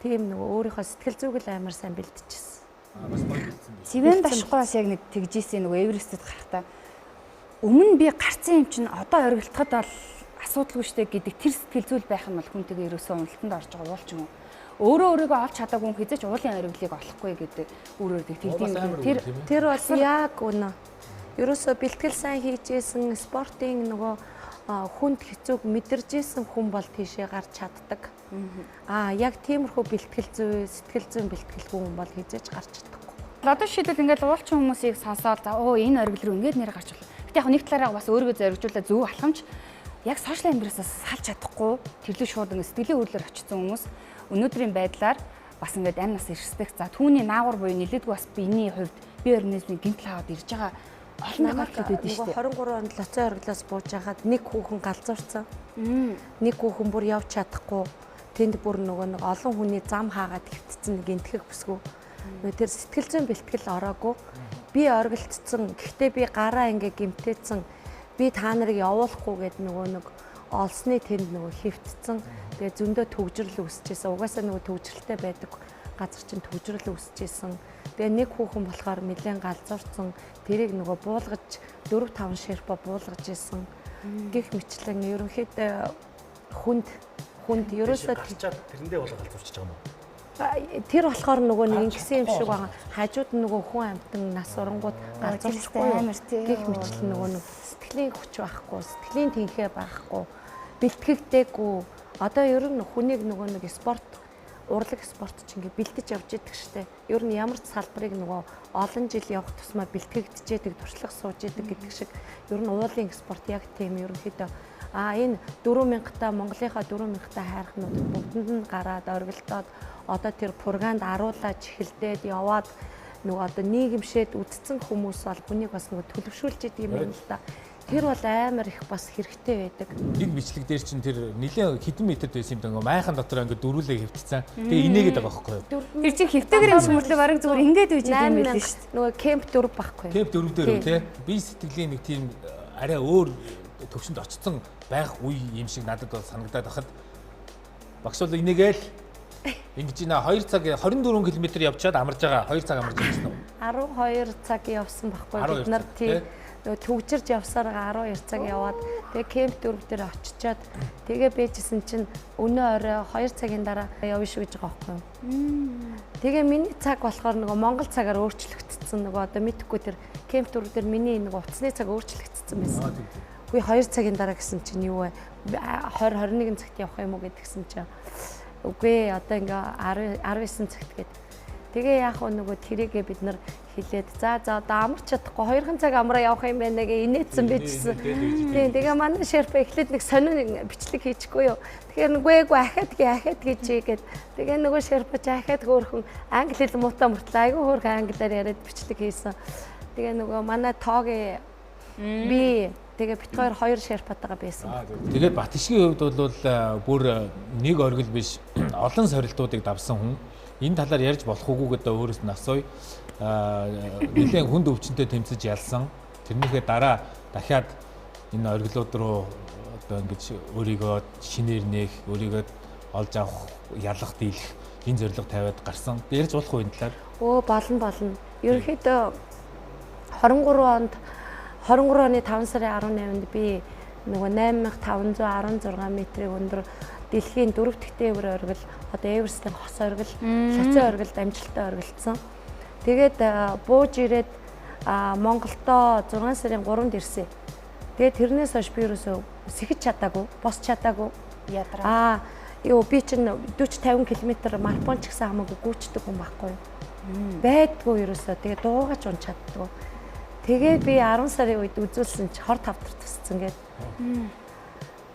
Тийм нөгөө өөрийнхөө сэтгэл зүйг л амар сайн бэлтжижсэн. Бас гоё бэлдсэн биш. Цэвэн башгүй бас яг нэг тэгжсэн нөгөө Эверестэд гарахтаа өмнө би гарцсан юм чинь одоо оргилдоход бол асуудалгүй штэ гэдэг тэр сэтгэл зүйл байх юм бол хүн тэгээ ерөөсөө уналтанд орж байгаа уул ч юм уу. Өөрөө өөрийгөө олж чадаагүй хүн хизээч уулын оргилыг олохгүй гэдэг өөрөөр тэгдэм юм. Тэр бол яг үнэ. Ерөөсөө бэлтгэл сайн хийжсэн, спортын нөгөө хүнд хэцүүг мэдэржсэн хүн бол тийшээ гарч чаддаг. Аа яг тиймэрхүү бэлтгэл зүй, сэтгэл зүйн бэлтгэлгүй хүн бол хизээж гарч чадахгүй. Одоо жишээлбэл ингээд уулчин хүмүүсийг сонсоод за оо энэ оргил рүү ингээд нэр гарч болно. Гэтэ яг нэг талаараа бас өөрийгөө зоригжуулаад зөв алхамж яг сошиал амьдралаас салж чадахгүй тэрлүү шууд ингээд сэтгэлийн хөдлөлөөр очсон хүмүүс өнөөдрийн байдлаар бас ингээд амь нас ирсдэх. За түүний наагур буюу нилээдгүй бас биений хувьд бие организмын гэмтэл аваад ирж байгаа олон тохиолдол өгдөө шүү дээ. 23 онд лоцоо оргилоос бууж байхад нэг хүүхэн галзуурсан. Нэг хүүхэн бүр явж чадахгүй. Тэнд бүр нөгөө нэг олон хүний зам хаагаад хэвтсэн нэг энтгэх бүсгүй. Нөгөө тэр сэтгэл зүйн бэлтгэл ороогүй. Би оргилдсон. Гэхдээ би гараа ингээ гэмтээцэн. Би та нарыг явуулахгүй гэд нөгөө нэг олсны тэнд нөгөө хэвтсэн. Тэгээ зөндөө төгжрөл үүсчихсэн. Угаасаа нөгөө төгжрөлтэй байдаг газар чинь төгжрөл үүсчихсэн. Тэгээ нэг хүүхэн болохоор нэлээд галзуурсан. Тэрийг нөгөө буулгаж 4 5 шерпа буулгаж исэн. Гэх мэтлэн ерөнхийдөө хүнд ерөөсөө гарчаад тэрэндээ болоо галзуурчиж байгаа юм уу? Тэр болохоор нөгөө нэг ингэсэн юм шиг байгаа. Хажууд нь нөгөө хүн амьтан нас урангууд галзуурчихгүй амар тий. Гэх мэтлэн нөгөө нэг сэтгэлийн хүч байхгүй, сэтгэлийн тэнхээ байхгүй, бэлтгэгдээгүй. Одоо ер нь хүнийг нөгөө нэг спорт, урлаг спорт ч ингээ бэлдэж явж идэг штэ. Ер нь ямар ч салбарыг нөгөө олон жил явах тусмаа бэлтгэгдэжээдэг, туршлага сууж идэг гэдэг шиг ер нь уулын спорт яг тийм ерөнхийдөө энэ 4000-та Монголынхаа 4000-та хайрхнуудад бүгдэнд нь гараад оргилдоод одоо тэр пурганд аруулаад чихэлдээд яваад нөгөө одоо нийгэмшээд үдцсэн хүмүүс бол хүнийг бас нөгөө төлөвшүүлж идэг юм байна л да. Тэр бол амар их бас хэрэгтэй байдаг. Нэг бичлэг дээр чинь тэр нэлээд хэдэн метрд байсан юм даа ингээ майхан дотор ингээ дөрүүлээ хэвтцэн. Тэгээ инээгээд байгаа байхгүй юу? Тэр чинь хэвтээгэр юм шүмэрлээ бараг зүгээр ингээд үжиг юм байл шүү дээ. Нөгөө кемп 4 байхгүй. Кемп 4 дээр үү те? Би сэтгэлийн нэг тийм арай өөр төвшөнд очсон байх үе юм шиг надад бол санагдаад байхад багш бол инээгээл ингэж байна 2 цаг 24 км явчаад амарж байгаа 2 цаг амарж байсан уу? 12 цаг явсан байхгүй бид нар тий нөгөө төгжирж явсаар 12 цаг яваад тэгээ кемп 4 дээр очичоод тэгээ бэжсэн чинь өнөө орой 2 цагийн дараа явна шүү гэж байгаа байхгүй юу. Тэгээ миний цаг болохоор нөгөө Монгол цагаар өөрчлөгдсөн нөгөө одоо мэдхгүй тэр кемп 4 дээр миний нөгөө утасны цаг өөрчлөгдсөн байсан. Үгүй 2 цагийн дараа гэсэн чинь юу вэ? 20 21 цагт явах юм уу гэдгсэн чинь үгүй одоо ингээ 19 цагт гээд. Тэгээ яах вэ нөгөө тэрийгээ бид нар хэлээд за одоо амарч чадахгүй 2 цаг амраа явах юм байна гэ инээдсэн байжсэн. Тийм тэгээ манай шерпа эхлээд нэг сонин бичлэг хийчихгүй юу. Тэгэхээр нүгүйгүй ахаад гээ ахаад гэж гээд тэгээ нөгөө шерпа ч ахаад хөөрхөн англи хэл муутай мөртлөө айгүй хөөрхөн англиар яриад бичлэг хийсэн. Тэгээ нөгөө манай тоогийн би тэгээ бит хоёр шерпатайгаа байсан. Тэгээд Батшгийн хувьд бол бүр нэг оргил биш олон сорилтуудыг давсан хүн. Энэ талаар ярьж болох уугүй гэдэг өөрөөс нь асууя. Нэлээд хүнд өвчнөд тэмцэж ялсан. Тэрнийхээ дараа дахиад энэ оргилууд руу одоо ингэж өөрийгөө шинээр нээх, өөрийгөө олж авах, ялах, дийлэх энэ зорилго тавиад гарсан. Ярьж болох уу энэ талаар? Өө болно. Ерөнхийдөө 23 онд 23 оны 5 сарын 18-нд би нөгөө 8516 метрийн өндөр дэлхийн 4 дахь тээвэр оргил одоо Эверестийн хос оргил, лоцоо оргилд амжилттай оргилцсан. Тэгээд бууж ирээд Монголдо 6 сарын 3-нд ирсэн. Тэгээд тэрнээс хойш би ерөөсөө сэхэж чадаагүй, босч чадаагүй. Ядраа. Юу би чинь 40 50 км марафон ч гэсэн хамаагүй гүйчдэг хүн байхгүй юу. Байдгүй ерөөсөө. Тэгээ дуугач унч чаддгүй. Тэгээ би 10 сарын үед үзүүлсэн чи хор тавдар тусцсан гээд.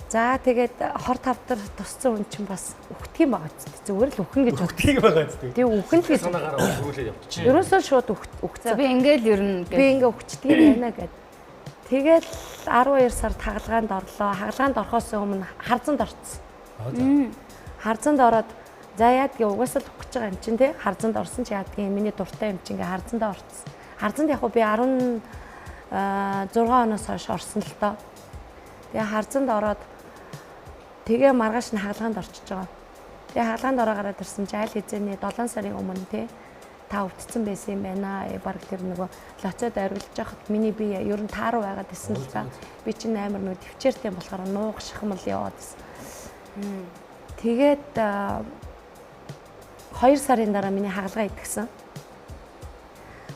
За тэгээд хор тавдар тусцсан хүн чинь бас үхдэг юм байгаа ч зүгээр л үхэн гэж үхдэг байгаа ч тийм үхэн л гэж санаагаараа өгүүлээ явчих. Ерөөсөө шууд үхсэн. Би ингээл ер нь би ингээ үхчихдэг юм байна гэд. Тэгэл 12 сард хагалгаанд орлоо. Хагалгаанд орохоос өмнө харзанд орсон. Харзанд ороод за яадгийг угаасаа л үхэж байгаа юм чинь тий. Харзанд орсон чи яадгийг миний дуртай юм чинь ингээ харзандаа орсон. Харзанд яг би 16 оноос хойш орсон л доо. Тэгээ харзанд ороод тэгээ маргааш нь хагалгаанд орчиж байгаа. Тэгээ хагалгаанд ороо гараад ирсэн чи аль хэзээний 7 сарын өмнө тий та өвдсөн байсан юм байна. Бараг тэр нөгөө лоцод оргилж байхад миний бие ер нь тааруу байгаад исэн л та. Би чинь амар нөгөө төвчээртэй болохоор нуух шахмал яваад исэн. Тэгээд 2 сарын дараа миний хагалгаа идэгсэн.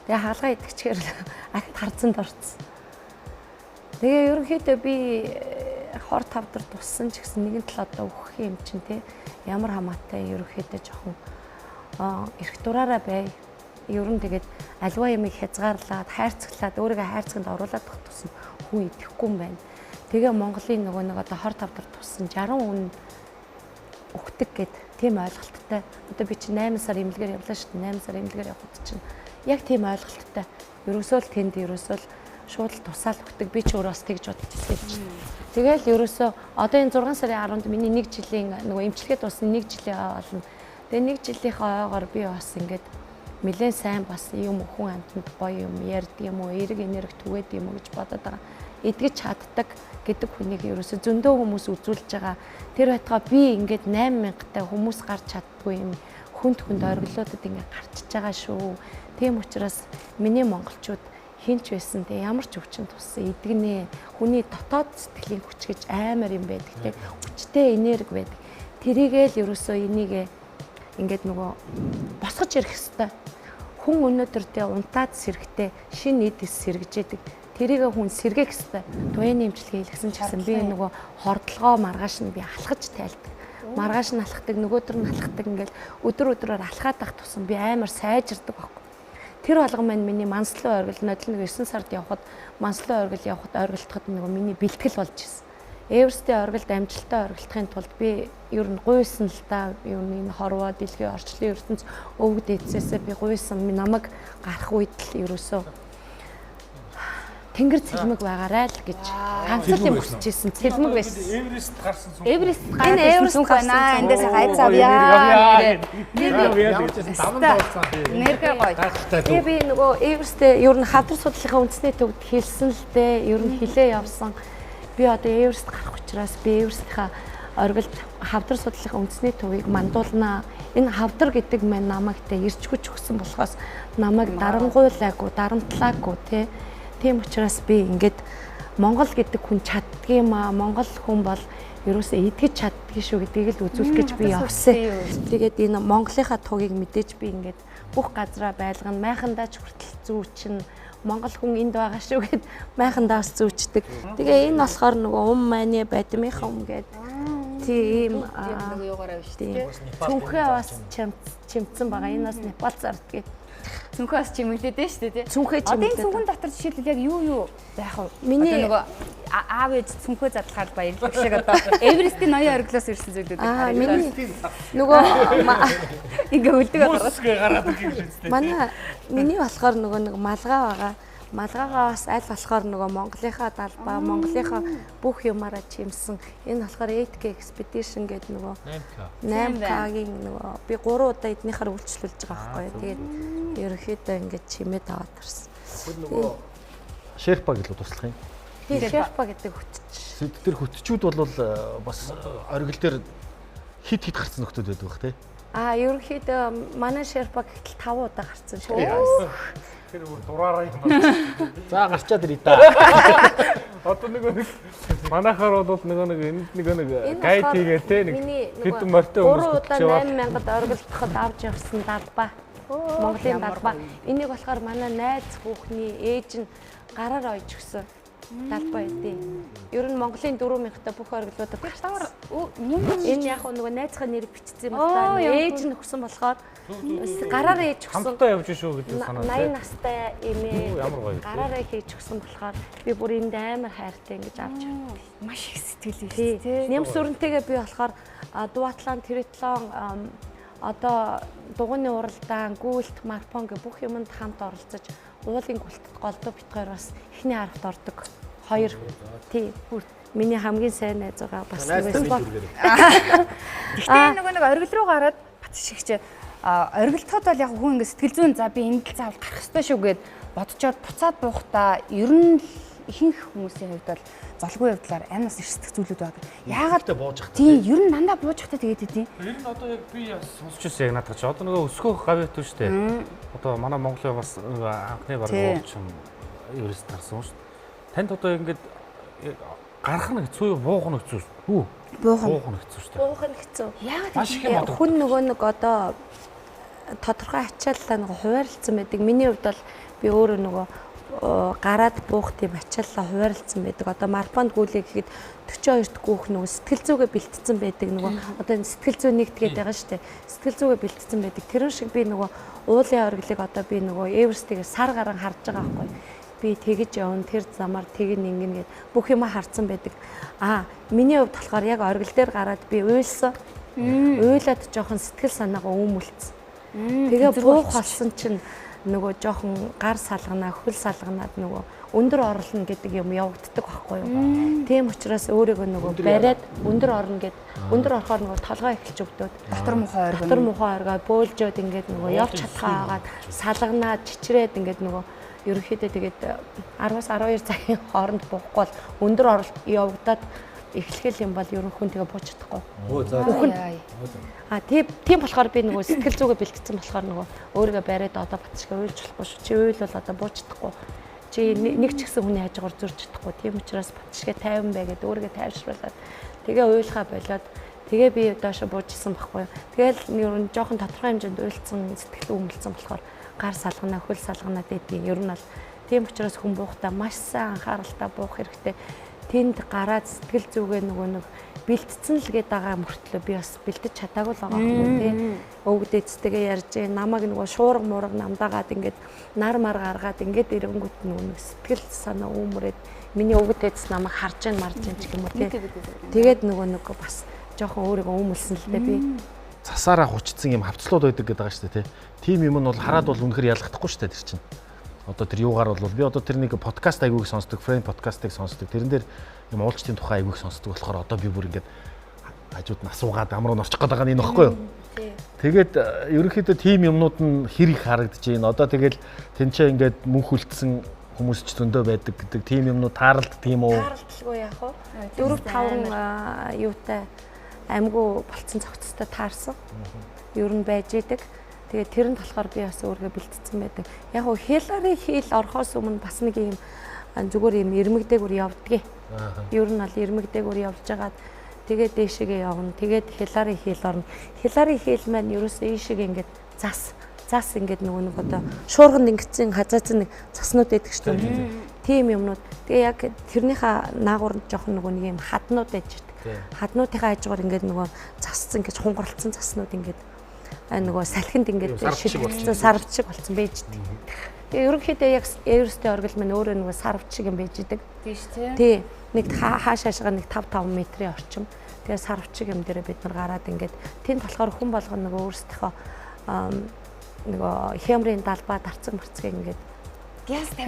Тэгээ хагалгаа идэгчээр ахид харцанд орсон. Тэгээ ерөнхийдөө би хор тавдар туссан ч гэсэн нэгэн тал одоо өөхөх юм чинь те ямар хамаатай ерөнхийдөө жоохон эрх дураараа бай. Ер нь тэгээд альва юмыг хязгаарлаад, хайрцаглаад, өөрийгөө хайрцагт оруулаад тах тусам хүн идэхгүй юм байна. Тэгээ Монголын нөгөө нэг одоо хор тавдар туссан 60 үн өгдөг гэд тийм ойлголттой. Одоо би чинь 8 сар эмнэлгээр явлаа шүү дээ. 8 сар эмнэлгээр явхад чинь яг тийм ойлголттой. Ерөөсөө л тэнд ерөөсөө л шууд л тусаал өгдөг. Би ч өөрөө бас тэгж бодож ирсэн юм чинь. Тэгэл ерөөсөө одоо энэ 6 сарын 10-нд миний 1 жилийн нөгөө эмчилгээ дуусна 1 жилийн болно. Тэгээ 1 жилийнхээ ойгоор би бас ингээд нэлээд сайн бас юм хүн амьтанд гоё юм ярьд юм уу, эерэг энерги түгээд юм уу гэж бодоод байгаа. Эдгэж чаддаг гэдэг хүнийг ерөөсөө зөндөө хүмүүс үзүүлж байгаа. Тэр байтугай би ингээд 8000-тай хүмүүс гарч чаддгүй юм хүнд хүнд оргилуудад ингээд гарчиж байгаа шүү. Тийм учраас миний монголчууд хинч байсан те ямар ч өвчин туссан эдгэнэ. Хүний дотоод сэтгэлийн хүч гэж амар юм байдаг те. Хүчтэй энерги байдаг. Тэрийгээ л ерөөсөө энийгээ ингээд нөгөө босгож ирэх хэвээр. Хүн өнөөдөр те унтаад сэрэгтэй шин эд эс сэргэжээдэг. Тэрийгээ хүн сэргээх хэвээр. Туяаны эмчилгээ хийлгэсэн ч гэсэн би нөгөө хордлогоо маргааш нь би алхаж тайлдаг. Маргааш нь алхдаг, нөгөөдөр нь алхдаг ингээл өдөр өдрөөр алхаад ах тусам би амар сайжирдаг байхгүй. Тэр болгон маань миний манслан оргил нодол нэг 9 сард явхад манслан оргил явхад оргилдоход нөгөө миний бэлтгэл болж ирсэн. Эверстийн оргилд амжилттай оргилдохын тулд би ер нь гуйсан л да. Ер нь энэ хорвоо дэлхийн орчлон ертөнц өвөг дээдсээсээ би гуйсан. Намайг гарах үед л ерөөсөө тэнгэр цэлмэг байгаарай л гэж ганц л юм хүсэж ирсэн. Цэлмэг байсан. Эверест гарсан цүнх. Эверест гарсан цүнх байна. Эндээс айц авъя. Нэргээ гоё. Тэгээ би нөгөө Эверестээ ер нь хавдар судлалынхаа үндэсний төвд хэлсэн л дээ. Ер нь хилээ явсан. Би одоо Эверест гарах учраас би Эверестийнхаа оргилд хавдар судлалынхаа үндэсний төвийг мандуулнаа. Энэ хавдар гэдэг маань намайг те ирч хүч өгсөн болохоос намайг дарангуйлаагүй, дарамтлаагүй те. Тийм учраас би ингээд Монгол гэдэг хүн чаддгийм аа. Монгол хүн бол ерөөсөө эдгэж чаддгийг шүү гэдгийг л үзүүлэх гэж би явсан. Тэгээд энэ Монголынхаа тугийг мэдээж би ингээд бүх газраа байлгана. Майхандаа ч хүртэл зүүчин. Монгол хүн энд байгаа шүү гэд майхандаа бас зүүчдэг. Тэгээ энэ болохоор нөгөө ум майны бадмынхаа ум гэд тийм нөгөө юугаараа биш тийм. Цүнхээ бас чимцсэн байгаа. Энэ бас Непал зардгийг. Цүнхээ бас чимэглээд дээ шүү дээ тий. Цүнхээ чимэглээд. Одоо энэ цүнхэн дотор жишээлбэл яг юу юу байх вэ? Миний одоо нөгөө аав ээж цүнхээ задлахаар баярлах шиг одоо Эверестийн ноён оргилоос ирсэн зүйлүүд харагдаад. Миний нөгөө ингээ үлдэг байгаа. Мөсгөө гараад ирэх юм шүү дээ. Манай миний болохоор нөгөө нэг малгай байгаа. Малгайгаа бас аль болохоор нөгөө Монголынхаа далбаа, Монголынхаа бүх юмараа чимсэн. Энэ болохоор 8K Expedition гэдэг нөгөө 8K-гийн нөгөө би 3 удаа эднийхээр үйлчлүүлж байгаа байхгүй юу. Тэгээд ерөнхийдөө ингээд чимээд аваад ирсэн. Тэр нөгөө Шерпа гэлөө туслах юм. Тийм, Шерпа гэдэг хөтч. Тэр хөтчүүд бол бас оргил дээр хит хит гарсан нөхдүүд байдаг бах тий. Аа, ерөнхийдөө манай Шерпа гэтэл 5 удаа гарсан шүү. Тэр бүр дураараа юм байна. За гарчаад ирээ да. Одоо нөгөө нэг манайхаар бол нөгөө нэг энд нөгөө нэг гайд хийгээл те нэг хэдэн морьтой хүмүүс 3 удаа 8000-д оргилдоход авч явсан далбаа. Монголын далбаа. Энийг болохоор манай найз хүүхний ээж нь гараар ойж өгсөн. Далбаа эдээ. Ер нь Монголын 4000-тай бүх оргилуудад гарсан. Энэ яг нөгөө найзынхаа нэрийг бичсэн юм л та. Ээж нь өгсөн болохоор гараараа ээж өгсөн. Хамтдаа явж шүү гэдэг санаа. 80 настай эмээ. Ямар гоё. Гараараа хийж өгсөн болохоор би бүр энд амар хайртай ингэж авч явдаг. Маш их сэтгэл ийш тий. Ням сүрэнтэйгээ би болохоор дуатлан, триатлон одоо дугуйны уралдаан, гүйлт, марпон гэх бүх юмд хамт оролцож уулын гүлтэд голдуу бит хоёр бас эхний харавт ордог. Хоёр тий. Миний хамгийн сайн найз байгаа бас спорт. Гэхдээ нөгөө нэг оргил руу гараад бат шигч оргилтоход бол яг хүн ингэ сэтгэл зүйн за би энд л заавал гарах ёстой шүү гэд бодцоод буцаад буухтаа ер нь л ихэнх хүмүүсийн хувьд бол золгүй явдлаар амнаас эрсдэх зүйлүүд байдаг. Яагаад бууж хата. Тийм, ер нь дандаа бууж хата тэгээд идэв. Ер нь одоо яг би сонсч ирсэн яг наадах чи. Одоо нөгөө өсгөө гавьяат шүү дээ. Одоо манай Монголын бас анхны баг уучин ерөөс тарсан шүү дээ. Танд одоо ингээд гарах нь хэцүү юу, буух нь хэцүү үү? Буух нь хэцүү шүү дээ. Буух нь хэцүү. Яагаад хүн нөгөө нэг одоо тодорхой ачааллаа нөгөө хуваарлцсан байдаг. Миний хувьд бол би өөрөө нөгөө гараад буух тийм ачааллаа хуваарлцсан байдаг. Одоо марпонд гүйлээ гэхэд 42-т гүүх нөгөө сэтгэл зүгээ бэлтцсэн байдаг. Нөгөө одоо энэ сэтгэл зүй нэгтгээд байгаа шүү дээ. Сэтгэл зүгээ бэлтцсэн байдаг. Тэрэн шиг би нөгөө уулын оргилыг одоо би нөгөө Эверстийг сар гарan харж байгаа байхгүй. Би тэгэж явна, тэр замаар тэгин ингэн гэд бүх юма харцсан байдаг. Аа, миний хувьд болохоор яг оргил дээр гараад би уйлсан. Уйлаад жоохон сэтгэл санаагаа өмөлцсөн. Тэгээ буух болсон чинь нөгөө жоохон гар салганаа, хөл салганаад нөгөө өндөр орлоно гэдэг юм явагддаг байхгүй юу. Тийм учраас өөрийгөө нөгөө бариад өндөр орно гэд өндөр орохоор нөгөө толгой эхэлж өгдөөд дотор мухай оргино. Дотор мухай оргоо бөөлжөөд ингээд нөгөө явж чадхаа агаад салганаа, чичрээд ингээд нөгөө ерөнхийдөө тэгээд 10-аас 12 цагийн хооронд буухгүй бол өндөр оролт явагдаад эхлэх юм бол ерөн хүн тэгээ бууж чадахгүй. Аа тийм болохоор би нөгөө сэтгэл зүгээ бэлтгэсэн болохоор нөгөө өөрийгөө бариад одоо батшгаа уйлж болохгүй шүү. Чи уйлвал одоо бууж чадахгүй. Чи нэг ч гэсэн хүний хажуугаар зурж чадахгүй. Тийм учраас батшгаа тайван бай гэдээ өөрийгөө тайвшруулад тэгээ уйлхаа болоод тэгээ би доошо буужсэн байхгүй юу. Тэгэл ер нь жоохон тодорхой хэмжээнд уйлцсан сэтгэл өмөлцсөн болохоор гар салганаа, хөл салганаа гэдгийг ер нь бол тийм учраас хүн буухтаа маш сайн анхааралтай буух хэрэгтэй. Тэнд гараад сэтгэл зүгээ нөгөө нэг бэлтцэн л гээд байгаа мөртлөө би бас бэлдэж чадаагүй л байгаа юм тий. Өвгд эцтэйгээ ярьж, намайг нөгөө шуурга муурга намдаагаад ингээд нар мар гаргаад ингээд ирэнгүүт нөгөө нэг сэтгэл санаа үүмрээд миний өвгд эц намайг харж гин марж гин ч юм уу тий. Тэгээд нөгөө нэг бас жоохон өөрийгөө өмөлсөн л дээ би. Засаараа хучицсан юм хавцлууд байдаг гэдэг байгаа шүү дээ тий. Тийм юм нь бол хараад бол үнэхэр ялгахдаггүй шүү дээ тэр чинь. Одоо тэр юугаар бол би одоо тэр нэг подкаст айгүйг сонсдог, фрейм подкастыг сонсдог. Тэрэн дээр юм уулчдын тухай айгүйг сонсдог болохоор одоо би бүр ингээд хажууд нь асуугаад амруу нь орчих гээд байгаа нь энэ багхгүй юу? Тэгээд ерөнхийдөө тийм юмнууд нь хэр их харагдаж байна. Одоо тэгэл тэнцээ ингээд мөнх үлдсэн хүмүүс ч зөндөө байдаг гэдэг тийм юмнууд тааралддаг юм уу? Тааралдалгүй яах вэ? 4 5 юутай амьгүй болцсон цогцтой таарсан. Ер нь байж идэг. Тэгээд тэр нь болохоор би бас өөрийгөө бэлтцсэн байдаг. Яг хөө Хилари хил орохоос өмнө бас нэг юм зүгээр юм ирмэгдээгүр явдгийг. Ер нь бол ирмэгдээгүр явж хагаад тэгээд дээшээгээ явна. Тэгээд Хилари хил орно. Хилари хил маань ерөөсөө ийшээгээ ингээд зас ингээд нөгөө нэг одоо шуурганд ингэсэн хазаацсан нэг заснууд байдаг шүү дээ. Тийм юмнууд. Тэгээ яг тэрнийхээ наагур жоохон нөгөө нэг юм хаднууд байж идэг. Хаднуудынхаа хажуугаар ингээд нөгөө засцсан гэж хунгарлцсан заснууд ингээд нөгөө салхинд ингээд шилжсэн сарвч шиг болсон байж идэг. Тэгээ ерөнхийдөө яг Эверестийн оргил маань өөрөө нөгөө сарвч шиг юм байж идэг. Тийм шүү дээ. Тий. Нэг хааш хаашгаа нэг 5 5 метрийн орчим. Тэгээ сарвч шиг юм дээрээ бид нар гараад ингээд тэнд болохоор хүн болгон нөгөө өөрсдийнхөө нөгөө хямрын далбаа дарцаг марцгийг ингээд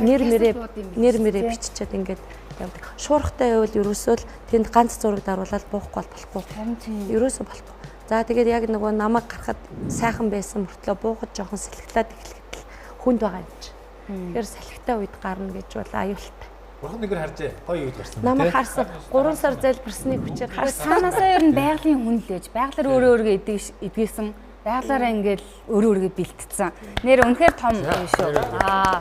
нэр мэрээ биччихэд ингээд явдаг. Шуурхтай байвал ерөөсөө л тэнд ганц зураг даруулаад буухгүй бол болохгүй. Харин тийм. Ерөөсөө болохгүй. За тэгээд яг нөгөө намайг гарахад сайхан байсан мөртлөө буухад жоохон сэлгэлээд эхлэхэд л хүнд байгаа юм чи. Тэгэхээр салхитай үед гарна гэж бол аюултай. Бурхан нэгэр харжээ. Гоё үед гарсан. Намайг харсан. 3 сар залбирсны хүчээр харсан. Цаанаасаа ер нь байгалийн хүн л байж. Байгалаар өөрөө өөрийгөө эдгэсэн. Байгалаараа ингээд өөрөө өөрийгөө бэлтцсэн. Нэр үнэхээр том юм шүү. Аа.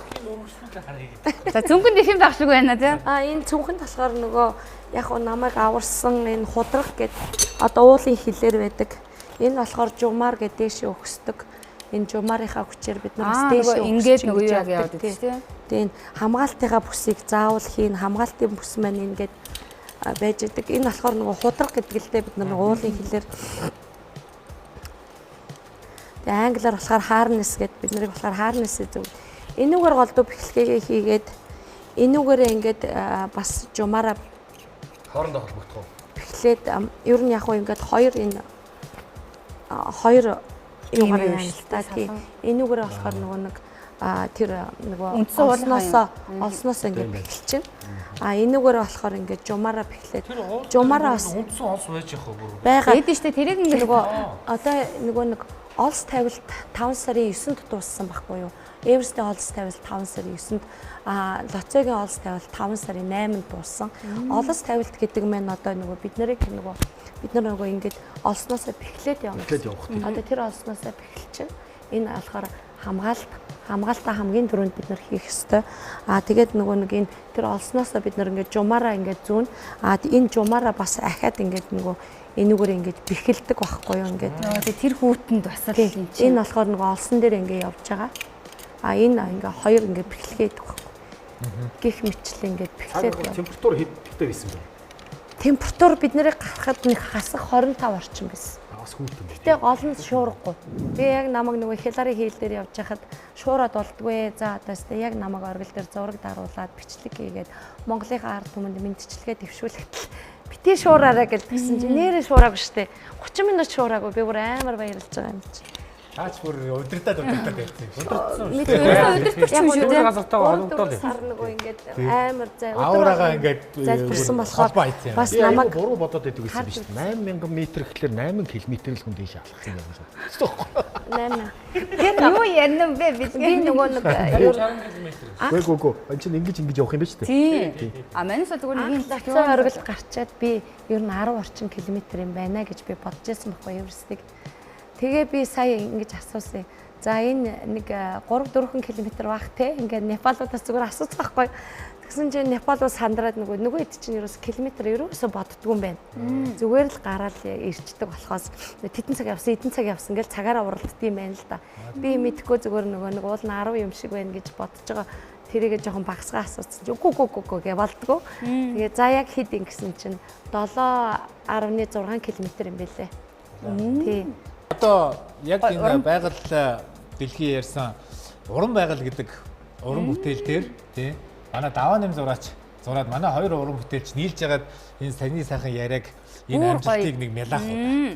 За цүнхэнд их юм байх шиг байна тий. Аа энэ цүнхэнд болохоор нөгөө яг хөө намайг аварсан энэ худрах гэд одоо уулын хилээр байдаг. Энэ болохоор жумаар гэдэг дээшээ өгсдөг. Энэ жумаарынхаа хүчээр бид нар бас дээшээ ингээд нөгөө юу яваад байдаг тийм. Тэгээ энэ хамгаалтынхаа бүсийг заавал хийн, хамгаалтын бүс маань ингээд байж идэг. Энэ болохоор нөгөө худраг гэдэг л дээ бид нар уулын хэлээр. Тэгээ англиар болохоор harness гэдэг бид нарыг болохоор harness зөв. Энүүгээр голдуу бэхлэгээ хийгээд энүүгээрээ ингээд бас жумаараа хоорондоо холбогдох уу? Бэхлээд ер нь яг уу ингээд хоёр энэ хоёр юугаар юм л та тий. Энүүгээрээ болохоор нөгөө нэг тэр нөгөө олсноос ингээд бэхэлчин. А энүүгээрээ болохоор ингээд жумаараа бэхлээд жумаараа бас үндсэн олс байж явах уу бүр. Байгаа. Эдэн штэ тэрийг ингээд нөгөө одоо нөгөө нэг олс тавилт 5 сарын 9-нд дууссан байхгүй юу? Эверстийн олс тавилт 5 сарын 9-нд, Лоцогийн олс тавилт 5 сарын 8-нд дууссан. Олс тавилт гэдэг мэн одоо нөгөө бид нарыг нөгөө бид нар нөгөө ингээд олсноосоо бэхлээд явна. Одоо тэр олсноосоо бэхэлчин. Энэ болохоор хамгаалтаа хамгийн түрүүнд бид нар хийх ёстой. Аа тэгээд нөгөө нэг энэ тэр олсноосоо бид нар ингээд жумаараа ингээд зүүн. Аа энэ жумаараа бас ахаад ингээд нөгөө энүүгээр ингээд бэхэлдэг байхгүй юу ингээд. Тэр хүүтэнд бас л энэ чинь. Энэ болохоор нөгөө олсон дээр ингээд явж байгаа. А энэ ингээ хоёр ингээ бэхлэгээд байхгүй. Гэх мэтлээ ингээд бэхлээд. Температур хэдтэй байсан бэ? Температур бид нарыг гарахад нэг хасах 25 орчим байсан. Бас хүүтэн. Гэтэ гол нь шуургагүй. Тэгээ яг намайг нөгөө Хилари хийл дээр явж хахад шуураад болдгоо. За одоо өстэй яг намайг оргил дээр зураг даруулаад бичлэг хийгээд Монголынхаа ард түмэнд мэдчилгээ дэвшүүлэхдээ бити шуураарай гэж тэгсэн чинь нэрээ шуураагүй штэ. 30 минут шуураагүй. Би бүр амар баярлж байгаа юм чи. Таач бүр удирдаад байсан юм шиг. Удирдсан. Удирдсан шүү дээ. Газартаа холбогдоод сар нөгөө ингээд амар зай. Аураагаа ингээд залбирсан болохоор бас намайг буруу бодоод байдаг гэсэн юм шүү дээ. 8000 м гэхлээр 8 км л хүн дээш алхах юм байна. 8. Тэр юу ярина бэ? Би нөгөө нэг Үгүй үгүй. Энд чинь ингэж явах юм байна шүү дээ. Тийм. А манайс зүгээр нэг юм лацаа оргил гарчаад би ер нь 10 орчим километр юм байна гэж би бодож байсан байхгүй Эверстийг. Тэгээ би сая ингэж асуусан. За энэ нэг 3-4 км бах те. Ингээд Непалуудаас зүгээр асуусан байхгүй. Тэгсэн чинь Непалууд сандраад нөгөө хэд чинь ерөөс километр ерөөсөө боддгүй юм байна. Зүгээр л гараал ирчдэг болохоос тэдэн цаг явсан, эдэн цаг явсан гэл цагаараа уралддаг юм байна л да. Би мэдэхгүй зүгээр нөгөө нэг уул нь 10 юм шиг байна гэж бодож байгаа. Тэрийгэ жоохон багасгаа асуусан чинь үгүй үгүй үгүй гэж болдгоо. Тэгээ за яг хэд ингэсэн чинь 7.6 км юм бэлээ. Тий. Одоо яг энэ байгаль дэлхийн ярьсан уран байгаль гэдэг уран бүтээл дээр тий манай даваа нэм зураач зураад манай хоёр уран бүтээлч нийлж ягаад энэ саяны сайхан яриаг энэ амжилтыг нэг мялах уу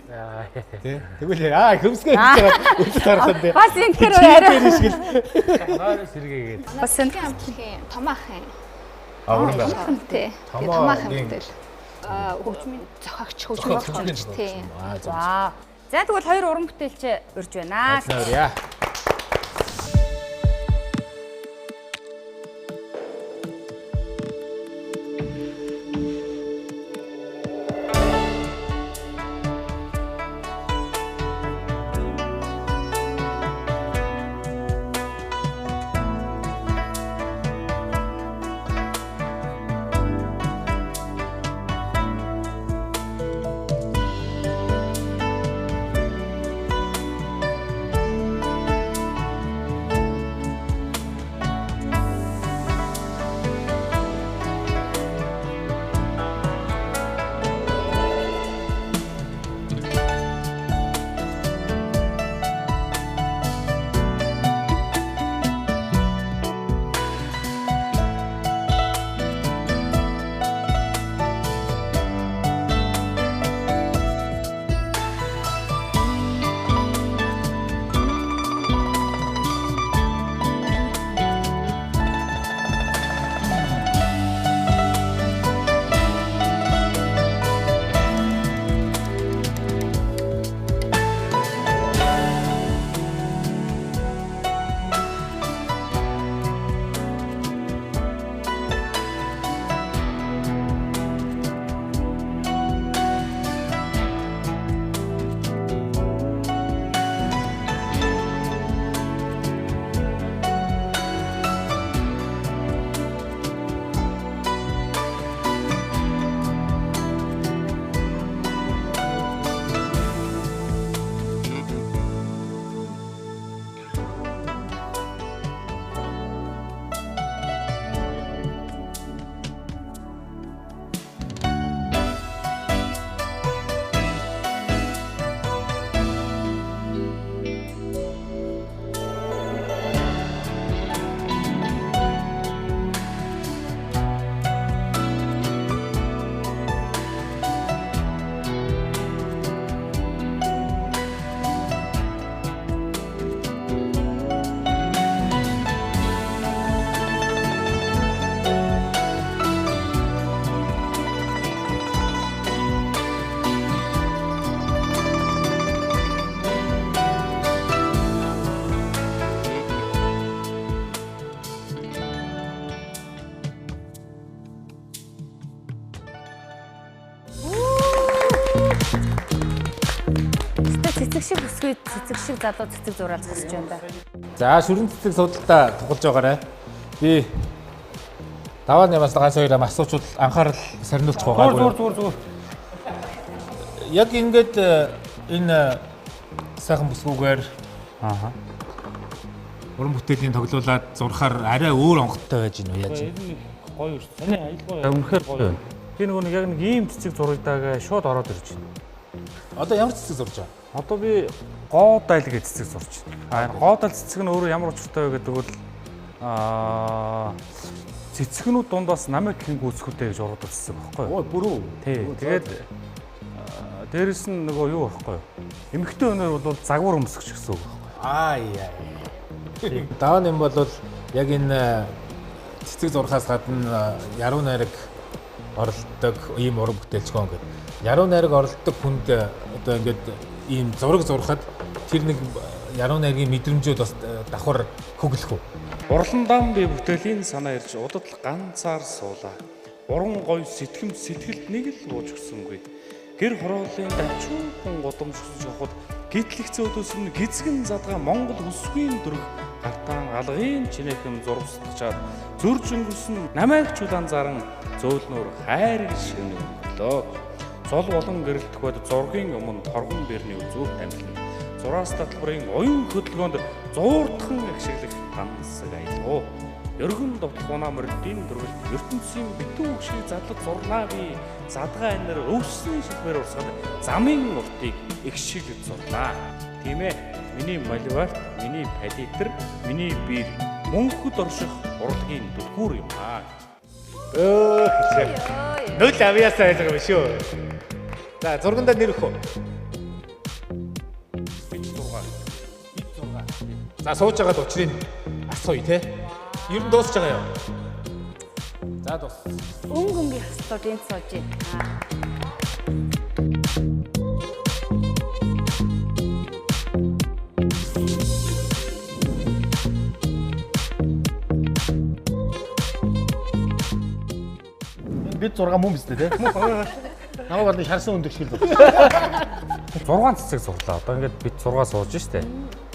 тий тэгвэл хөмсгөө хийж байгаа өдөр тарах юм бэ бас энэ тэр яриа шиг л нойр сэргээгээд бас энэ томаахан уран байгаль тий томаахан бүтээл хөгжмийн зохиогч хөгжмийн зохиогч тий. За. За тэгвэл хоёр уран бүтээлч урьж байна. Урья. Цэцэг шиг бүсгүй, цэцэг шиг залуу цэцэг зураал зогсож байна да. За шүрэн цэцэг судалдаа тухалж байгаарай. Би даваа нямаас ганц хоёр ам асуучвал анхаарал сарниулчих байгаа. Зүгээр. Яг ингээд энэ сайхан бүсгүйгээр уран бүтээлийн тоглуулад зурхаар арай өөр онготтой байж гинүү яаж юм. Энэ их гоё шүү. Таны аялгаа үнэхээр гоё байна. Би нөгөө нэг яг нэг ийм цэцэг зурагдаагаа шууд ороод ирж байна. Одоо ямар цэцэг зурж байгаа? Одоо би гоодайл гэж цэцэг зурж байна. А энэ гоодайл цэцэг нь өөрөө ямар учиртай вэ гэдэг бол цэцгнүүд дундаас намайг хэн гүйцэхүүтэй гэж ургадаг цэцэг байхгүй юу? Ой бүрүү. Тий. Тэгээд дээрэс нь нөгөө юу байхгүй юу? Эмэгтэй өнөр бол загвар өмсгч гэсэн үг байхгүй юу? Аа яа. Даваа нэм бол яг энэ цэцэг зурхаас гадна яруу найраг оролддог ийм уран бүтээлч гон гэдэг. Яруу найраг оролддог хүнд одоо ингээд ийм зураг зурхад тэр нэг яруу найргийн мэдрэмжүүд бас давхар хөглөх үү? Урландаан би бүтээлийн санаа ирж удад л ганцаар суулаа. Уран гоё сэтгэм сэтгэлд нэг л бууж өгсөнгүй. Гэр хорооллын давчуухан гудамж өсөж явхад гитлэх зөөдөөс нь гизгэн задгаа Монгол хүсгүй дөрөх гартаан алгын чинээхэн зурвсдчаад зөрж өнгөрсөн намайг чулаан заран зөөлнөр хайр гэж ширнэг өглөө. Зол болон гэрэлтэх бод зургийн өмнө торгон бэрний үзүүр амилна. Зураас таталбарын оюун хөдөлгөөнд зууртхан агшиглах тансаг аялгау. Өргөн довтлох унаа мордын дөрвөлт ертөнцийн битүү өгшийг задлаг зурлаа би задгаа анаар өвсөн шилмээр урсгал замын уртыг их шиг зурлаа. Тийм ээ, миний мальварт, миний палитр, миний бир мөнхөд орших урлагийн түлхүүр юм аа. Хичээ. Нөл авьяасаа байж байгаа юм шүү. За зургандаа нэр өгөх үү? Бит 6. Бит 6. За сууж байгаад учрыг асууя те. Ер нь дуусч байгаа юу? За дуус. Өнгө өнгийн хастууд энд сууж байна. Бид 6 мөн биз дээ, тий? Намайг бол нэг шарсан өндөг шиг л байна. 6 цэцэг зурлаа. Одоо ингээд бит 6 сууж штэ.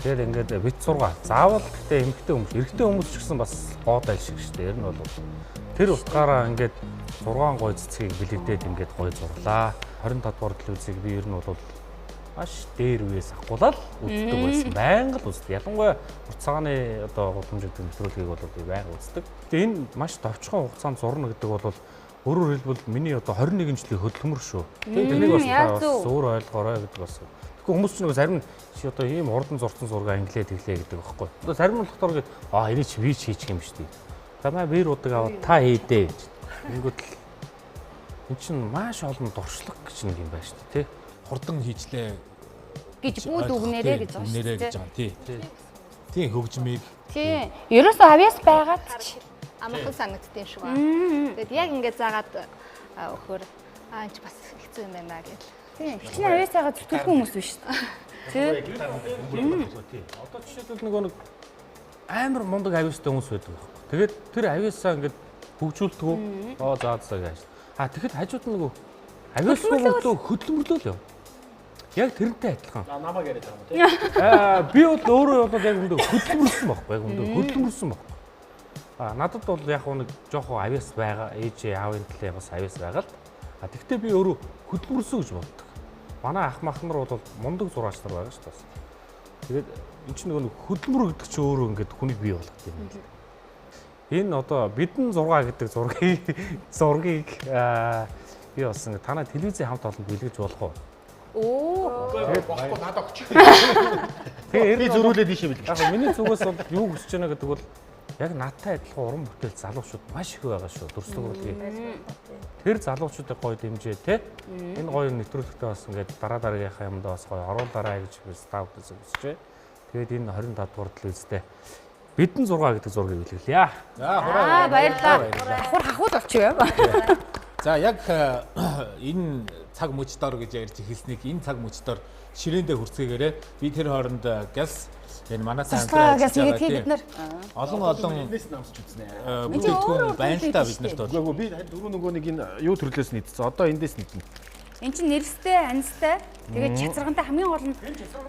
Тэгээд ингээд бит 6. Заавал гэхдээ эмэгтэй хүмүүс, эрэгтэй хүмүүс ч гэсэн бас гоод айл шиг штэ. Ер нь бол тэр утгаараа ингээд 6 гой цэцгийг бэлэгдээд ингээд гой зурлаа. 25 дугаар телевизийг би ер нь бол маш дээр үеэс ахгуулаад үздэг байсан. Байнга л үздэг. Ялангуяа урт цагааны одоо гудамж гэдэг нэвтрүүлгийг бол би байнга үздэг. Тэгээд энэ маш товчхон хугацаанд зурна гэдэг бол өөрөөр хэлбэл миний одоо 21 жилийн хөдөлмөр шүү. Тэрнийг бас та бас өөр ойлгоорой гэдэг бас. Тэгэхгүй хүмүүс ч нэг зарим чи одоо ийм хурдан зурцсан зураг англиэ тэглээ гэдэг байхгүй. Одоо зарим нь болохоор гээд аа энийг чи би ч хийчих юм шүү дээ. За маа бэр удаг аваад та хийдэ гэж. Тэнгүүт л эн чинь маш олон дуршлаг гэж нэг юм байна шүү дээ, тий. Хурдан хийжлээ гэж бүүд үгнэрээ гэж байгаа шүү Үгнэрээ гэж дээ. байгаа. Тий. Тий хөгжмийг. Тий. Ерөөсөө авьяас байгаад ч Амархан санагддсан юм шиг байна. Тэгээд яг ингээд заагаад өгөхөр аа энэ ч бас хэцүү юм байна гэл. тий. Хичнээн авьяасаагаа зүтгэлгүй хүмүүс биш шүү дээ. Тий. Одоо жишээлбэл нөгөө нэг амар мундаг авьяастай хүмүүс байдаг байхгүй. Тэгээд тэр авьяасаа ингээд хөгжүүлдэг үү? Оо заа заа гэж. А тэгэхэд хажууд нь нөгөө авьяасгүй мөртлөө хөдөлмөрлөө л яв. Яг тэрнтэй адилхан. Намайг яриад байгаа юм тий. Аа би бол өөрөө бол яг өндөө хөдөлмөрлсөн байхгүй. Яг өндөө хөдөлмөрлсөн байхгүй. А надад бол яг нэг жоохон авьяас байгаа. Ээж аавын төлөө бас авьяас байгаа л. А тэгвэл би өөрөө хөдөлмөрлсөн гэж боддог. Манай ах мах нар бол мундаг зураач нар байгаа шүү дээ. Тэгээд эн чинь нөгөө нэг хөдөлмөр гэдэг чинь өөрөө ингээд хүнийг бий болгох юм байна л. Энэ одоо бидэн 6 гэдэг зургийг би бас ингээд танай телевизийн хамт олонд бэлгэж болох уу? Оо. Тэгээд болохгүй надад өгч. Тэгээ Би зөрүүлээд ийшээ бэлгэж. Яг миний зүгээс бол юу хүсэж байна гэдэг бол яг надтай адилхан уран бүтээл залуучууд маш их байгаа шүү. Төрслөг урлагийн. Тэр залуучуудыг гоё дэмжээ те. Энэ гоё нэвтрүүлэгтээ бас ингээд дараа дараагийнхаа юмдаа бас гоё оруулаарай гэж би ставдаас хүсэж байна. Тэгээд энэ 25 дугаар телевизтэй бидэн 6 гэдэг зургийг бэлгэлье. За хураа. Аа баярлалаа. Давхар хахууд болчих юм. За яг энэ цаг мөч дор гэж ярьж эхэлснийг энэ цаг мөч дор ширээндээ хүрцгээгээрээ би тэр хооронд гяс энэ манай Сурчлаа хамтран гяс ажиллаж ингээд бид байгаа нар тийм. Олон олон Эндээс нь амсч үзнэ. бүтээгдэхүүн байна л та бид нарт бол. Үгүй би харин түрүү нөгөө нэг энэ юу төрлөөс нь идсэн. Одоо эндээс нь идэнэ. Эн чинь нэрстэй, анистай. Тэгээд чацаргантай хамгийн гол нь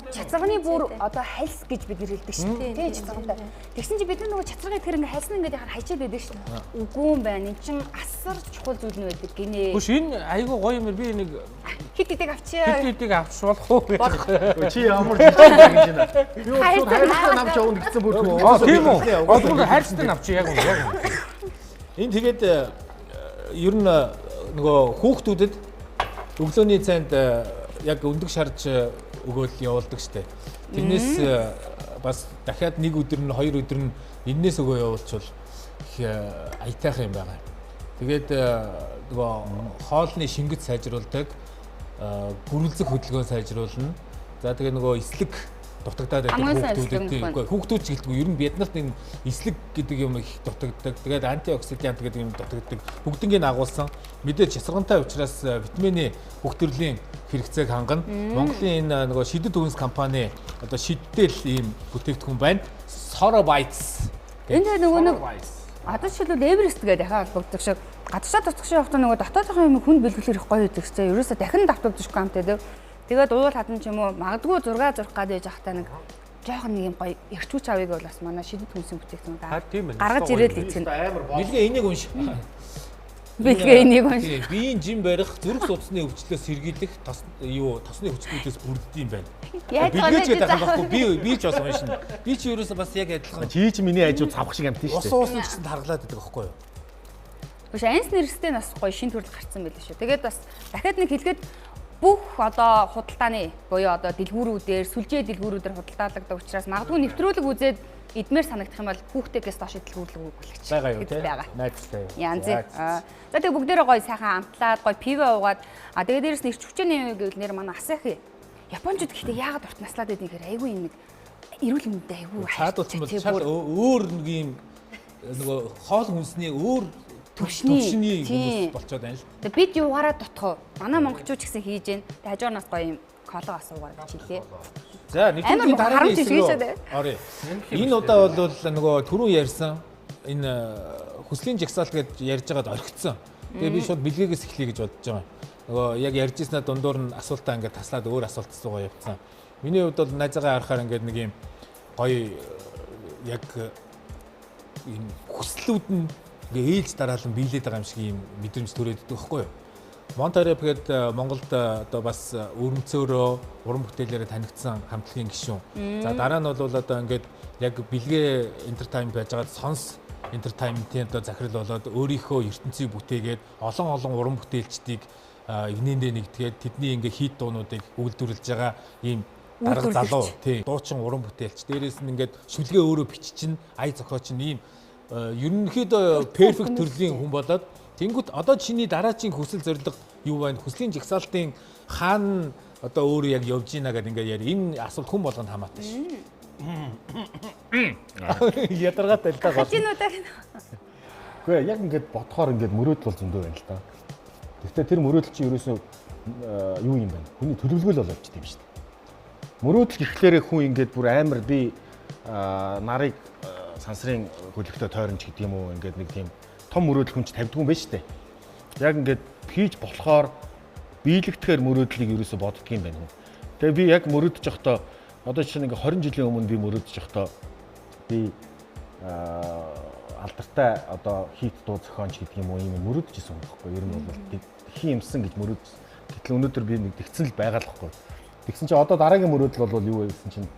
чацарганы бүр одоо хальс гэж бид нэр хэлдэг шүү дээ. Тий, чацаргантай. Тэгсэн чинь бид нар нөгөө чацаргыг тэр ингээ хальсна ингээд яхаар хайчаад байдаг шүү дээ. Үгүй юм байна. Эн чинь асар чухал зүйл нь байдаг гинэ. Бүш энэ айгүй гоё юм би нэг хит хитийг авчиа. Хит хитийг авч болох уу гэж. Чи ямар жижиг гэж байна. Би бол хайрцаг авч явна гэсэн бүр. Аа тийм үү. Одоо хайрцаг авчи яг үнэ яг үнэ. Энэ тэгээд ер нь нөгөө хүүхдүүдэд өглөөний цайнд яг өндөг шарж өгөөл явуулдаг штэ. Тэрнээс бас дахиад нэг өдөр нь хоёр өдөр нь эннээс өгөө явуулчвал их аятайхан юм байгаа. Тэгээд нөгөө хоолны шингэц сайжруулдаг, гүрэлзэх хөдөлгөөн сайжруулна. За тэгээ нөгөө эслэг дутагдаад байдаг хүүхдүүдэд хүүхдүүд ч гэлтгүй ер нь бид нарт энэ эслэг гэдэг юм их дутагддаг. Тэгээд антиоксидант гэдэг юм дутагддаг. Бүгднийг агуулсан. Мэдээж чацаргантай учраас витамины бүх төрлийн хэрэгцээг хангана. Монголын энэ нөгөө шидэд үнс компани одоо шидтэл ийм бүтээгдэхүүн байна. Sorobites. Энэ нөгөө нэг одоо жишээлбэл Эверест гэдэг дахиад холбогддог шиг гадагшаа татгшаа явахдаа нөгөө дотоодынхоо юм хүнд бэлгэлэр их гоё байдаг ч ерөөсө дахин давтагдчихгүй амт байдаг. Тэгээд уул хадан ч юм уу магадгүй 6 зурх гад байж ахтаа нэг жоохон нэг юм гоё эрчүүч авъя гэвэл бас манай шидэд хүнсийн бүтээгдэхүүн гаргаж ирээд эцэг. Бэлгээ энийг унш. Бэлгээ энийг унш. Биеийн жим барих, зүрх судасны өвчлөөс сэргийлэх, тосны хүчнүүдээс бүрддэг юм байна. Бэлгээч гэдэг юм байхгүй. Би ч бас уншина. Би ч ерөөсөө бас яг адилхан. Чи ч миний ажуу цавх шиг амт шүү дээ. Ус уусан ч гэсэн таргалаад байдаг байхгүй юу? Биш анс нэрстэй нас гоё шин төрөл гарцсан байл шүү. Тэгээд бас дахиад нэг хэлгээд бүх одоо худалдааны буюу одоо дэлгүүрүүдээр, сүлжээ дэлгүүрүүдээр худалдаалагддаг учраас магадгүй нэвтрүүлэг үзээд эдмээр санагдах юм бол хүүхдээс доош дэлгүүрлэг өгүүлэгч байгаа юу те? Найзтай юу? Янз. За тэгээ бүгдээрээ гоё сайхан амтлаад, гоё пиво уугаад, а тэгээ дээрэс нь эрч хүчний юм гэвэл нэр манай Асахи. Япончууд гэхдээ яагаад урт наслаад байдгийг гэхээр айгүй юм нэг эрүүл мэндэд айгүй цаадуулсан бол шал өөр нэг юм нөгөө хоол хүнсний өөр төвшний хүмүүс болцоод байна л. Тэгээ бид юугаараа дутах вэ? Манай монголчууд ч гэсэн хийж гэн. Тэгээ хажуунаас гоё юм колог асуугаар гэж хэлээ. За нэвтрүүлгийн дараагийн хэсэг рүү оръё. Энэ удаа бол нөгөө түрүү ярьсан энэ хүслийн жагсаалт гэж ярьж байгаад орхицсан. Тэгээ би шууд бэлгээгээс эхлэе гэж бодож байгаа. Нөгөө яг ярьж ирснээр дундуур нь асуултаа ингээд таслаад өөр асуулт асуугаа явцсан. Миний хувьд бол найзаагаа харахаар ингээд нэг юм гоё яг ийм хүслүүд нь ингээ ээлж дараалан биелээд байгаа юм шиг ийм мэдрэмж төрөөд идэх байхгүй юу? Монтереп гээд Монголд одоо бас өрөмцөөрөө уран бүтээлээрээ танигдсан хамтлагийн гишүүн. За дараа нь бол одоо ингээд яг бэлгээ entertainment байж байгаад сонс entertainment-ийн одоо захирал болоод өөрийнхөө ертөнцийг бүтээгээд олон олон уран бүтээлчдийг эгнээндээ нэгтгээд тэдний ингээ хит дуунуудыг үйлдвэрлэж байгаа ийм дарга залуу тий дуучин уран бүтээлч. Дээрээс нь ингээд шүлгээ өөрөө биччин, ая зохиоч нь ийм ерөнхийдөө перфект төрлийн хүн болоод тэнгүүт одоо чиний дараачийн хүсэл зорилго юу байна? Хүслийн жагсаалтын хаана одоо өөрөө яг явж гинэ гэдэг ингээд яри. Энэ асуулт хүн болгонд хамаатай шүү. Ядаргаатай л да гол. Үгүй яг ингээд бодохоор ингээд мөрөөдөл бол зөндөө байна л да. Гэхдээ тэр мөрөөдөл чинь ерөөсөө юу юм бэ? Хүний төлөвлөгөө л болоод юм шүү дээ. Мөрөөдөл гэхлээрээ хүн ингээд бүр амар би нарыг сансрын хөлөгтөө тойронч гэдэг юм уу ингээд нэг тийм том мөрөөдөл хүн ч тавьдгүй юм байна шүү дээ. Яг ингээд хийж болохоор биелэгдэхээр мөрөөдлийг ерөөсө боддөг юм байна. Тэгээ би яг мөрөөдөж явахдаа одоо жишээ нь ингээд 20 жилийн өмнө би мөрөөдөж явахдаа би алдартай одоо хит дуу зохионч гэдэг юм уу ийм мөрөөдөж исэн юм байхгүй. Ер нь бол хин юмсан гэж мөрөөдөж. Гэтэл өнөөдөр би нэг тэгсэн л байгаа л байхгүй. Тэгсэн чинь одоо дараагийн мөрөөдөл бол юу вэ гэсэн чинь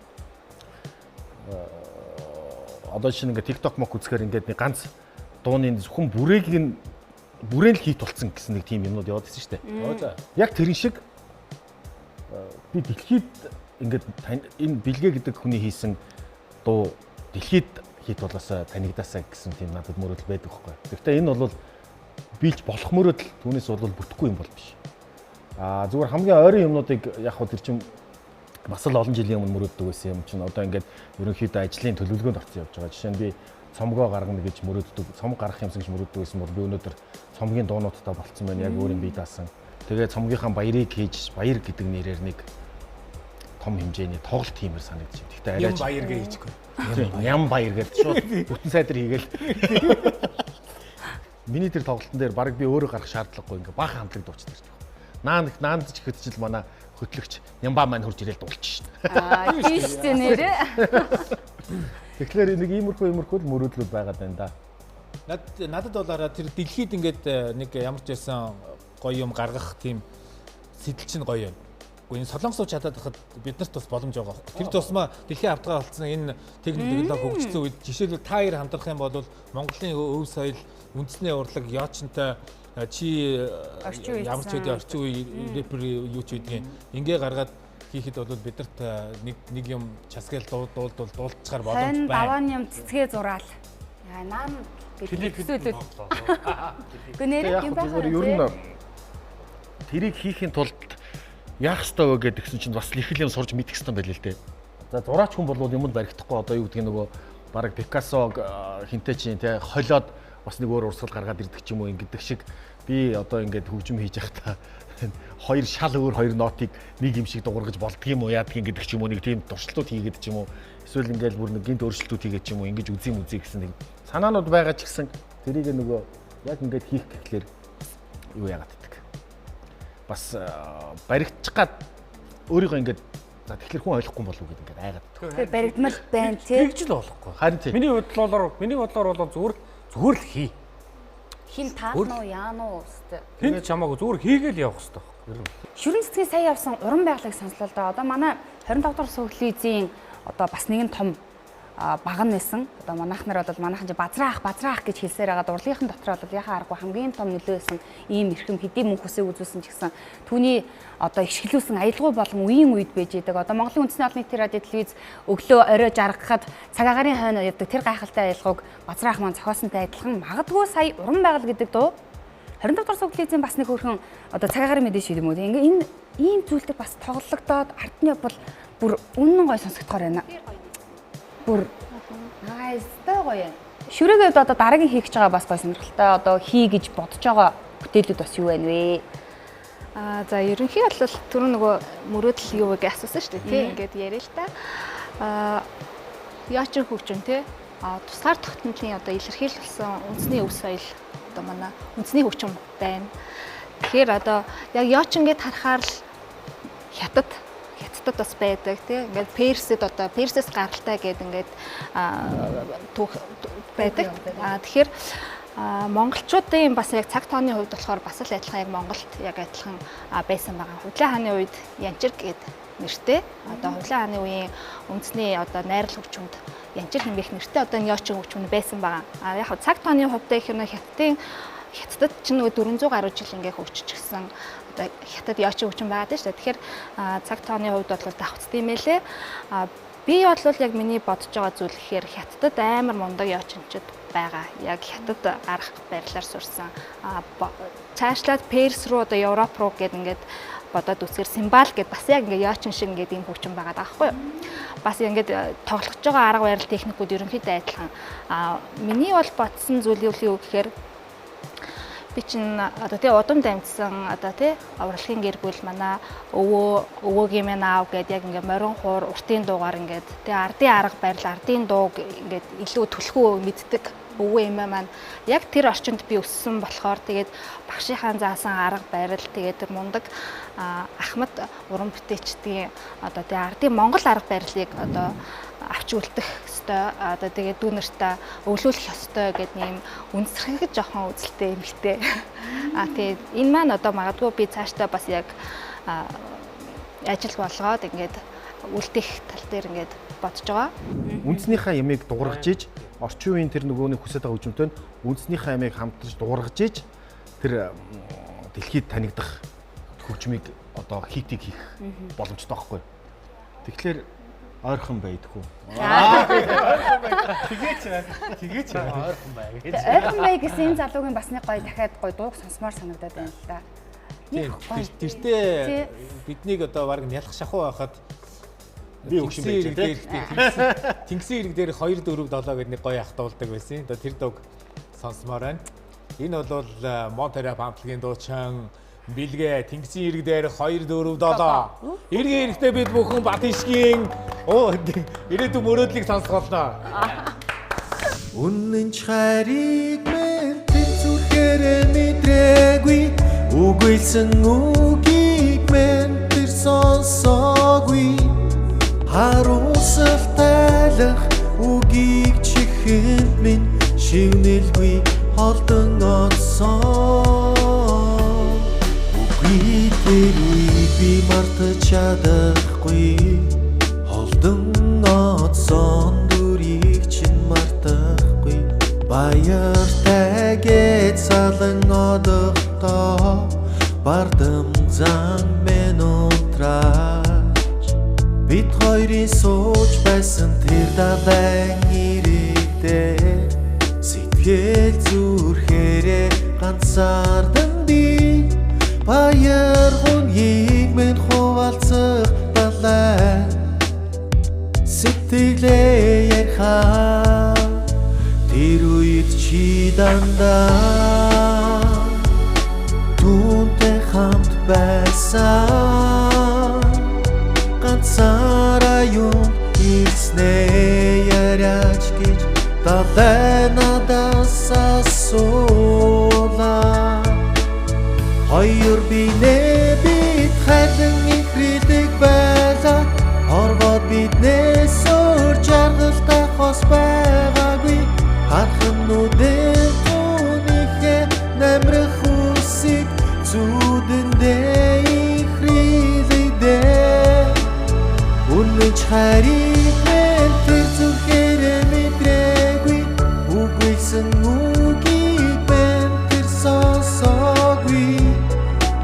одоо жишээ нь ингээд TikTok мок үзэхээр ингээд нэг ганц дууны зөвхөн бүрээг нь бүрээн л хит болцсон гэсэн нэг тийм юмнууд яваад ирсэн шүү дээ. Яг тэрэн шиг би дэлхийд ингээд энэ бэлгээ гэдэг хүний хийсэн дуу дэлхийд хит болоосаа танигдаасаа гэсэн тийм надад мөрөөдөл байдаг байхгүй. Гэхдээ энэ бол биелж болох мөрөөдөл, түүнээс бол бүтэхгүй юм бол биш. Аа зүгээр хамгийн ойрын юмнуудыг яг хөө тэр чинь бас л олон жилийн өмнө мөрөөддөг байсан юм чинь одоо ингээд ерөнхийдөө ажлын төлөвлөгөөнд орсон явж байгаа. Жишээ нь би цомгоо гаргана гэж мөрөөддөг, цомг гаргах юмсан гэж мөрөөддөг байсан бол би өнөөдөр цомгийн дуунуудтай болцсон байна. Яг өөр юм бие даасан. Тэгээ цомгийнхаа баярыг хийж, баяр гэдэг нэрээр нэг том хэмжээний тоглолт хиймээр санагдаж байна. Гэхдээ арай юм баяр гэж хийчихгүй. Ям баяр гэж шууд бүтэн сайдар хийгээл. Миний тэр тоглолтын дээр баг би өөрөө гарах шаардлагагүй ингээ баахан хамтлаг дуучдаг гэж байна. Наан наанд ч ихэд чил манай хөтлөгч Нямба маань хурж ирээл дуулчих шин. Аа тийм шүү дээ нэрээ. Тэгэхээр нэг иймэрхүү л мөрөөдлүүд байгаад байна да. Надад бол араа тэр дэлхийд ингээд нэг ямар ч байсан гоё юм гаргах тийм сэтэл чинь гоё юм. Гэхдээ энэ солонгосууд чадаад байхад биднэрт бас боломж байгаа байхгүй. Тэр тусмаа дэлхийн авдгаа болсон энэ техник технологи хөгжсөн үед жишээлбэл та хоёр хамтрах юм бол Монголын өв соёл, үндэсний урлаг, яочинтай чи ямар ч үедээ орчин үе рэпер юу ч үедгийн ингээ гаргаад хийхэд бол биднэрт нэг юм часгаал дуулдуулчаар боломж байна. Давааны юм цэцгээ зураал. Яа наан гэдэг зүйлүүд. Гэхдээ нэр юм байна. Ер нь тэрийг хийхин тулд яах ёстой вэ гэдгсэн чинь бас их л юм сурж мэдэх ёстой байл л дээ. За зураач хүн болвол юмд баригдахгүй одоо юу гэдгийг нөгөө бараг Пикассог хинтээ чинь те холиод бас нэг өөр урсгал гаргаад ирдэг ч юм уу ингэдэг шиг би одоо ингээд хөгжим хийж байхдаа хоёр шал өөр хоёр нотыг нэг юм шиг дуургаж болдго юм уу яадгийг гэдэг ч юм уу нэг тийм туршилтууд хийгээд ч юм уу эсвэл ингээд бүр нэг гинт өөрчлөлтүүд хийгээд ч юм уу ингэж үзье гэсэн нэг санаанууд байгаа ч гэсэн тэрийг нөгөө яг ингээд хийх гэхлээр юу яагаад гэдэг бас баригдчих гад өөрийгөө ингээд за тэгэхээр хүн ойлгохгүй болов уу гэдэг ингээд айгаад. Тэгэхээр баригдмал байна тий. Тэгж л болохгүй. Харин тий. Миний бодлоор бол зүгээр л хий. Хин таах уу яана уу өстө. Тэнд ч хамаагүй зүгээр хийгээл явах хэрэгтэй байхгүй. Шүрэн цэцгийн сая явсан уран байгалыг сонслоо л доо. Одоо манай 25 дахь сууглизийн одоо бас нэгэн том баг нь байсан. Одоо манайх нар бол манайхан чи базраах гэж хэлсээр байгаа урлагийнхан дотор бол яхаа аргагүй хамгийн том нөлөө байсан ийм эрхэм хэдий мөнх хүсээ үзүүлсэн ч гэсэн түүний одоо ишгэлүүлсэн аялгау болон үеийн үед байж идэг. Одоо Монголын үндэсний олон нийтийн радио телевиз өглөө орой жаргахад цаг агаарын хойно явдаг тэр гайхалтай аялгауг базраах маань зохиосонтой адилхан магадгүй сая уран байгаль гэдэг дуу 25 дахь сууглизийн бас нэг хөрхөн одоо цаг агаарын мэдээ шиг юм уу. Ингээ энэ ийм зүйлтэй бас тоглогдоод ард нь явбал бүр үнэн гой сонсогдохоор байна. Бүр наастай гоё юм. Шүрээг хувьд одоо дараагийн хийх гэж байгаа бас гоё сонирхолтой одоо хий гэж бодож байгаа бүтээлүүд бас юу байна вэ? Аа за ерөнхий бол түрүү нөгөө мөрөөдөл юу вэ гэж асуусан шүү дээ тий. Ингээд яриа л та. Аа яачин хөгжим тий. Аа тусгаар тогтнолын одоо илэрхийлэл болсон үндэсний өв соёл одоо манай үндэсний хөгжим байна. Тэгэхээр одоо яг яачин гэд харахаар л хятадд бас байдаг тий. Ингээд Персэд одоо Персээс гаралтай гэдэг ингээд түүх байдаг. Аа тэгэхээр монголчуудын бас яг цаг тооны хувьд болохоор бас л адилхан яг Монголд яг адилхан байсан байгаа. Худлаа хааны үед Янчир гээд нэртэй. Одоо Худлаа хааны үеийн үндэсний одоо найрал хөгжмөд Янчир хэмээх нэртэй одоо энэ ёочин хөгжмөд байсан байгаа. А яг цаг тооны хувьд гэх юм хятадд ч нөгөө 400 гаруй жил ингээ хөгжчихсэн. Одоо хятад ёочин хөгжим байгаа шүү дээ. Тэгэхээр цаг тооны хувьд бол давхцсан юм байлээ. Би бол яг миний бодож байгаа зүйл гэхээр хятадд амар мундаг ёочинчид байгаа. Яг хятад арга барилаар сурсан. Цаашлаад Перс руу одоо Европ руу гээд ингээд бодоод үзэхээр симбал гээд бас яг ингээд ёочин шиг ингээд ийм хөгжим байгаа даахгүй юу. Бас ингээд тоглож байгаа арга барил техникүүд ерөнхийдөө адилхан. Миний бол бодсон зүйл юу гэхээр би чинь одоо тий удам дамжсан одоо тий урлагийн гэр бүл манай өвөөгийн минь аав гээд яг ингээ морин хуур уртын дуугаар ингээд тий ардын арга барил ардын дууг ингээд илүү түлхүү мэддэг өвөө эмээ маань яг тэр орчинд би өссөн болохоор тэгээд багшийнхаа заасан арга барил тэгээд тэр мундаг ахмад уран бүтээлчдийн одоо тий ардын Монгол арга барилыг одоо авч үлдэх ёстой. Одоо тэгээд дүү нартай өвлүүлэх ёстой гэдэг нэм үнсрэхэж жоохон үзэлтэй эмэгтэй. А тэгээд энэ маань одоо магадгүй би цаашдаа бас яг ажил болгоод ингээд үлдэх тал дээр ингээд бодож байгаа. Үндснийхээ ямыг дуургаж иж орчин үеийн тэр нөгөөний хүсэж байгаа хөгжимтэй нь үндснийхээ ямыг хамтарч дуургаж иж тэр дэлхийд танигдах хөгжмийг одоо хитийг хийх боломжтой байхгүй. Тэгэхээр ойрхон байдгүй. Тэгээч ойрхон бай гэж. Ойрхон бай гэсэн энэ залуугийн бас нэг гоё дахиад гоё дууг сонсомоор санагдаад байна л да. Тэртээ биднийг одоо баг нялх шахуу байхад би өгшин байж тээ. Тэнгисийн ирэг дээр 2 4 7 гэдэг нэг гоё ах дуулдаг байсан. Одоо тэр дууг сонсомоор байна. Энэ бол Монтерап хамтлагийн дуучин Билгэ Тэнгисийн ирэг дээр 2 4 7. Эргээ эрэхтэй бид бүхэн Батишгийн ирээдүйн мөрөөдлийг сонсох болно. Үнэн ч хайрыг мэн тэр зүрхээрээ мэдрээгүй. Үгүйлсэн үгийг сонсоогүй. Харуулсал тайлах үгийг чихэнд минь шивнэлгүй холдон одсон. Үгүй тэр үе би мартаж чадахгүй. Холдон одсон дүрийг чинь мартахгүй. Баяртай гэж салан одохдоо бардам зан минь унтраач. Бид хоёрын сууж байсан тэр далайн ирээдээ сэтгэл зүрхээрээ ганцаардан би баяр гунгийг минь хуваалцах далай сэтгэлээ ярихаа тэр үед чи дандаа түүнтэй хамт байсан. Ганцаараа юм ирснээ яриач гэж далай надаас асуулаа. Хоёр бинээ бид хайрлан ихрэлдэг байлаа. Хорвоод биднээс өөр жаргалтай хос байгаагүй. Хархан нүдэн түүнийхээ намрах үсийг зүудэндээ ихрэлдээ. Үнэн ч хайрыг мэн тэр зүрхээрээ мэдрээгүй. Үгүйсэн үгийг мэн тэр сонсоогүй.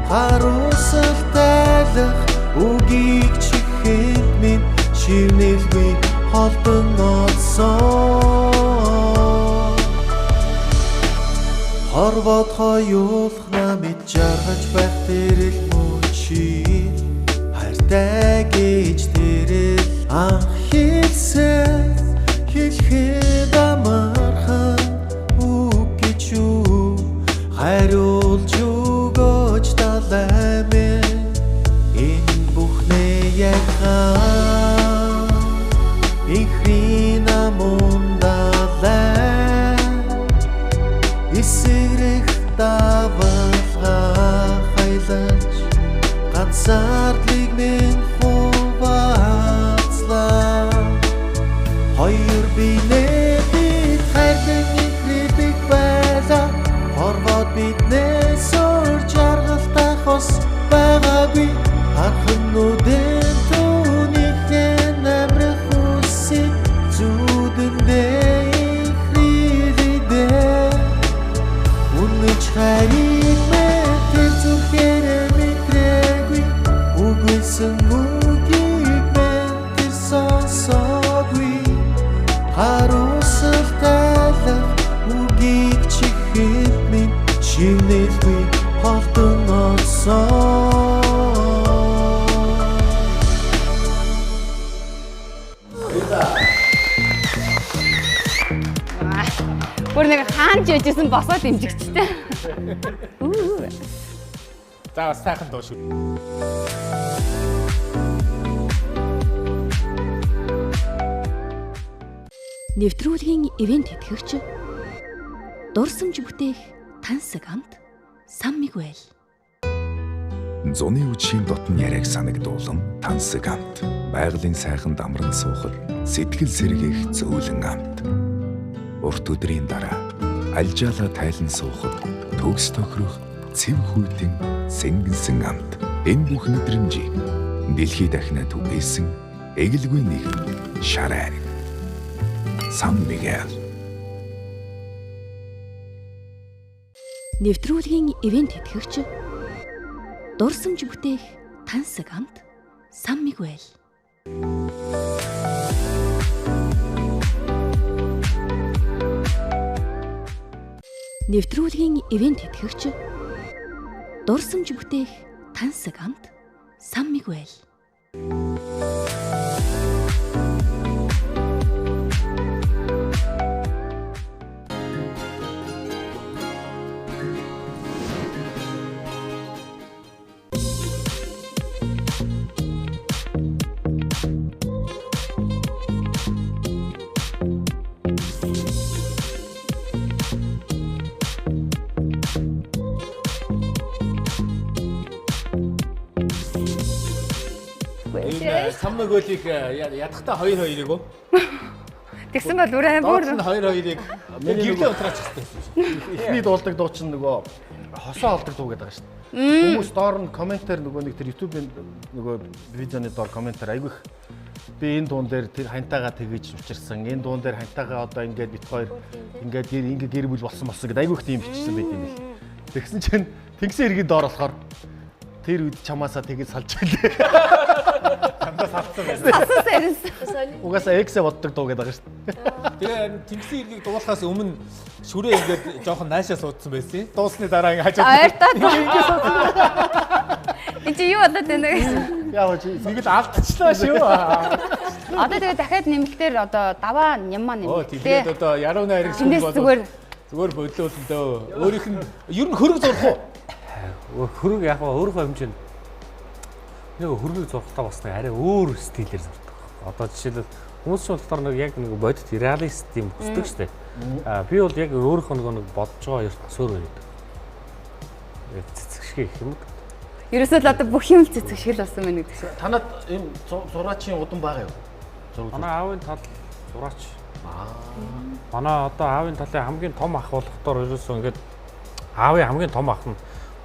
Харуулсал тайлах үгийг чихэнд минь шивнэлгүй холдон одсон. Хорвоод хоёулах намид жаргаж байх тэрэл мөчий хайртай гэж тэрэл анх хэлсэн. Хэлэхэд амархан үг гэж юу хариулж өгөөч далай минь. Энэ бүхнээ ярихаа инхрийн намун далай эсэрэх давалгаа хайлаж ганцаардлыг минь хуваалцлаа. Хоёр бинээ бид хайрлан ихрэлдэг байлаа. Хорвоод биднээс өөр жаргалтай хос байгаагүй. Хархан нүдэн түүнийхээ намрах үсийг зүудэндээ ихрэлдээ. Үнэн ч хайрыг мэн тэр зүрхээрээ мэдрээгүй. Үгүйсэн үгийг мэн тэр сонсоогүй. Харуулсал тайлах үгийг чихэнд минь шивнэлгүй холдон одсон. Бүр нэг хаанч яжсэн босоод дэмжигчтэй. За бас сайхан дуу шүү. Нэвтрүүлгийн ивент тэтгэгч дурсамж бүтээх тансаг амт Сан Мигуэл. Зуны үдшийн дотн яриаг санагдуулан тансаг амт. Байгалийн сайхан дамран суухад сэтгэл сэргээх зөөлөн амт. Урт өдрийн дараа альжаалаа тайлан суухад төгс тохирох цэв хүйтэн сэнгэнсэн амт. Энэ бүх мэдрэмжийг дэлхий дахина түгээсэн эгэлгүй нэгэн шар айраг. Сан Мигуэл. Нэвтрүүлгийн ивент тэтгэгч дурсамж бүтээх тансаг амт Сан Мигуэл. Нэвтрүүлгийн ивент тэтгэгч дурсамж бүтээх тансаг амт Сан Мигуэл. Энэ Сан Мигуэлийг ядахтаа 2-2-ыг үү? Тэгсэн бол бүр Доод нь 2-2-ыг гэрлээ унтраач хэрэгтэй байсан шүү. Эхний дуулдаг дуу чинь нөгөө хосоо олдог дуу гэдэг байгаа шүү дээ. Хүмүүс доор нь комментээр нөгөө нэг тэр YouTube-ийн нөгөө видеоны доор комментээр айгүйх би энэ дуун дээр тэр хантайгаа тэгэж учирсан. Энэ дуун дээр хантайгаа одоо ингээд бит хоёр ингээд гэр ингээд гэр бүл болсон гэдэг айгүйх тийм бичсэн байт юм бэл. Тэгсэн чинь тэнгисийн иргэн доор болохоор тэр үед чамаасаа тэгэж салж байлээ. Дандаа салцсан байна. Салсан. Угаасаа эксэ боддог дуу гэдэг байгаа шүү дээ. Тэгээ харин тэнгисийн иргийг дуулахаас өмнө шүрээ ингээд жоохон наашаа суудсан байсан. Дуулсны дараа ингээд хажууд Ойртоод. Энд чи юу болоод байна гэсэн. Яа чи нэг л алдчихлаа шүү. Одоо тэгээ дахиад нэмэлтээр одоо даваа нямаа Оо нэмэлтээ. тэгээд одоо яруу найраг Тэндээс бол зүгээр болиул дөө. Өөрийнх нь ер нь хөрөг зурх уу? Хөрөг яг ба өөрийнхөө хэмжээнд нэг хөрөгийг зурхтаа бас нэг арай өөр стилээр зурдаг. Одоо жишээлбэл хүмүүс ч болохоор нэг яг нэг бодит реалист юм хүсдэг шүү дээ. Аа би бол яг өөрийнхөө нэг бодож байгаа ертөнцөөр байдаг. Яг цэцэг шиг их юм. Ерөөсөө л одоо бүх юм л цэцэг шиг л болсон байна гэдэг шиг. Танад ийм зураачийн удам байгаа юу? Зураг. Манай аавын тал зураач. Манай одоо аавын талын хамгийн том ах болохоор ерөөсөө ингээд аавын хамгийн том ах нь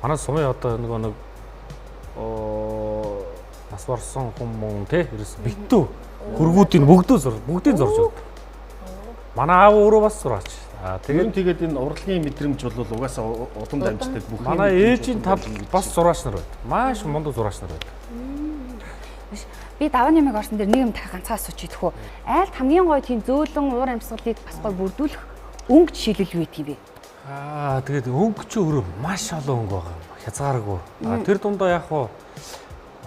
манай сумын одоо нөгөө нэг нас барсан хүн мөн те ерөөс битүү хөргүүдийн бүгдөө зур бүгдийг зурж өгдөг. Манай аав өөрөө бас зураач. Аа Тэгээд тэгээд энэ урлагийн мэдрэмж бол угаасаа удам дамждаг бүх юм. манай ээжийн тал бас зураач нар байдаг. Маш мундаг зураач нар байдаг. Би даваа нямыг орсон дээр нэг юм дахиад ганцхан асууч идэх үү. Айлт хамгийн гоё тийм зөөлөн уур амьсгалыг бас гоё бүрдүүлэх өнгө жишээлбэл юу гэдэг юм бэ? Аа тэгээд өнгө чи өөрөө маш олон өнгө байгаа юм. Хязгааргүй. Аа тэр дундаа яг хуу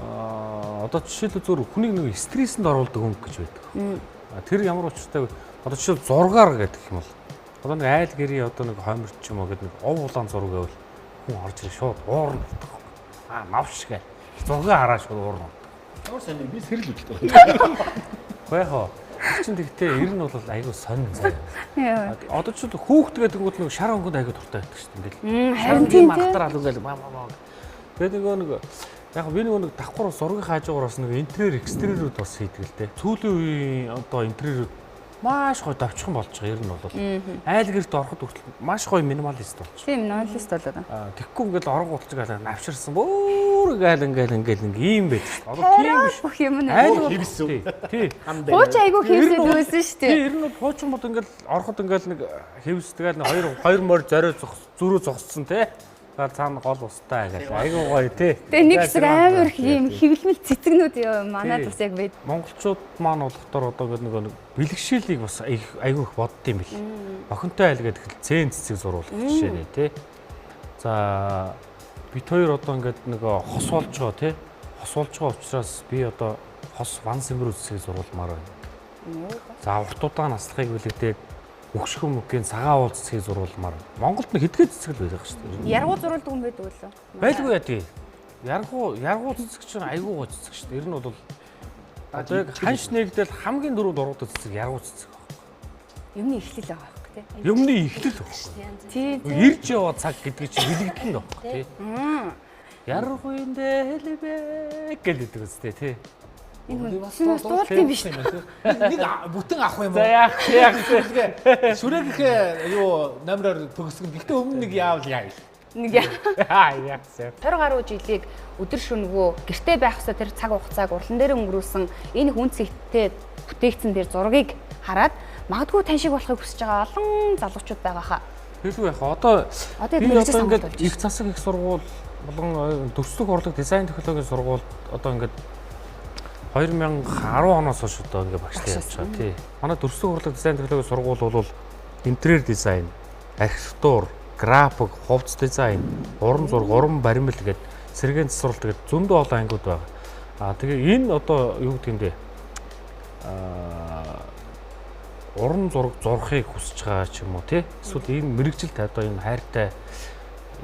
аа одоо жишээлбэл зөв хүнийг нэг стрессэнд оруулдаг өнгө гэж байдаг. Аа тэр ямар учиртай вэ? Одоо жишээл зургаар гэдэг юм бол одоо нэг айл гэрийн одоо нэг хойморч юм уу гэдэг нэг ов улаан зураг байвал хүн орж ирээ шууд уурна гэдэг. Аа навш гэ. Зургийг хараа шууд уурна. Ямар сони би сэрэл үлддэг байна. Гэхдээ яг хуу чин тэгтээ ер нь бол айгүй сонин заяа. Яа. Одоо ч хүүхд гэдэг нь нэг шар өнгөнд айгүй дуртай байдаг шүү дээ. Ингээл Харин тийм тий. махтар алуу гээл маа маа. Тэгээд нөгөө нэг яг би нөгөө нэг давхар зургийн хаажуугаар бас нэг интерьер экстерьерүүд бас хийдэг л дээ. Сүүлийн үеийн одоо интерьерүүд маш гоё давчхан болж байгаа ер нь бол. Айл гэрт ороход хүртэл маш гоё минималист болж. Тийм нойлост болоод. Аа тэгэхгүй ингээл орон гуталж гаалаа навширсан бүр ингээл ингээл ингээл ингээл ийм байдаг шүү дээ. Одоо тийм биш. Бүх юм нь. Айл бол Хэвсэн. Тий. Хууч айгүй хийсэд байсан шүү Тий, дээ. ер нь бол хуучин бод ингээл ороход ингээл нэг хэвс тэгэл нэг хоёр морь зорио зогс зүрөө зогссон тий. Тэгэл цаана гол устай гэл айгуу гоё тий. Тэгээ нэг хэсэг амар их ийм хэвлэмэл цэцгнүүд ёо манад Тий. бас яг байд. Монголчууд маань болохоор одоо ингээд нөгөө нэг бэлгшээлийг бас айгүй их бодд юм бэл. Охинтой айл гэдэг хэл цэн цэцэг зуруулах жишээ нэ тий. За бит хоёр одоо ингээд нөгөө хос болж байгаа тий. Хос болж байгаа учраас би одоо хос ван сэмбэр үсгийг зуруулмаар байна. За урт удаан наслахыг бэлэгдээд өгшгөн мөгийн цагаан уул цэцгийг зуруулмаар. Монголд нэг хэдхэн цэцэг л байдаг шүү дээ. Яргуу зуруулдаг юм байдаг үлээ. Байлгүй яа тий. Яргуу цэцэг чинь айгүй гоо цэцэг шүү дээ. Ер нь бол одоо яг ханш нэгдэл хамгийн дөрөв дуруудаг цэцэг яргуу цэцэг байна. Юмны эхлэл байгаа байхгүй тий. Юмны эхлэл байхгүй. Тий. Ирж яваа цаг гэдэг чинь бэлэгдэл нь байхгүй тий. Яргуйн дэлбэ гэдэг үстэй тий. Энэ хүн бас дуулт юм биш. Нэг бүтэн авах юм За уу? яах яах Шүрээгийнхээ юу номероор төгсгөн. Гэхдээ өмнө нэг яавал яа. Нэг яа. яах яах. 20 гаруй жилийг өдөр шөнөгөө гэртээ байх ёстой тэр цаг хугацааг урлан дээр өнгөрүүлсэн энэ хүн цэгтээ бүтээгдсэн тэр зургийг хараад магадгүй тань шиг болохыг хүсэж байгаа олон залуучууд байгаа хаа. Хэлгүй яах одоо Одоо би мэргэжил одоо сонголт ингээд болж их засаг их сургууль болон дүрслэх урлаг дизайн технологийн сургуульд одоо ингээд 2010 оноос хойш одоо ингээд багшлаа явж байгаа тий. Манай дүрслэх урлаг дизайн технологийн сургууль бол интерьер дизайн, архитектур, график, хувцас дизайн, уран зураг, уран баримл гэдэг сэргээн засварлалт гэдэг зөндөө олон ангиуд байгаа. Аа тэгээ энэ одоо юу гэдэг юм бэ? Аа уран зураг зурхыг хүсэж байгаа ч юм уу тий. Эсвэл энэ мэрэгжилт одоо энэ хайртай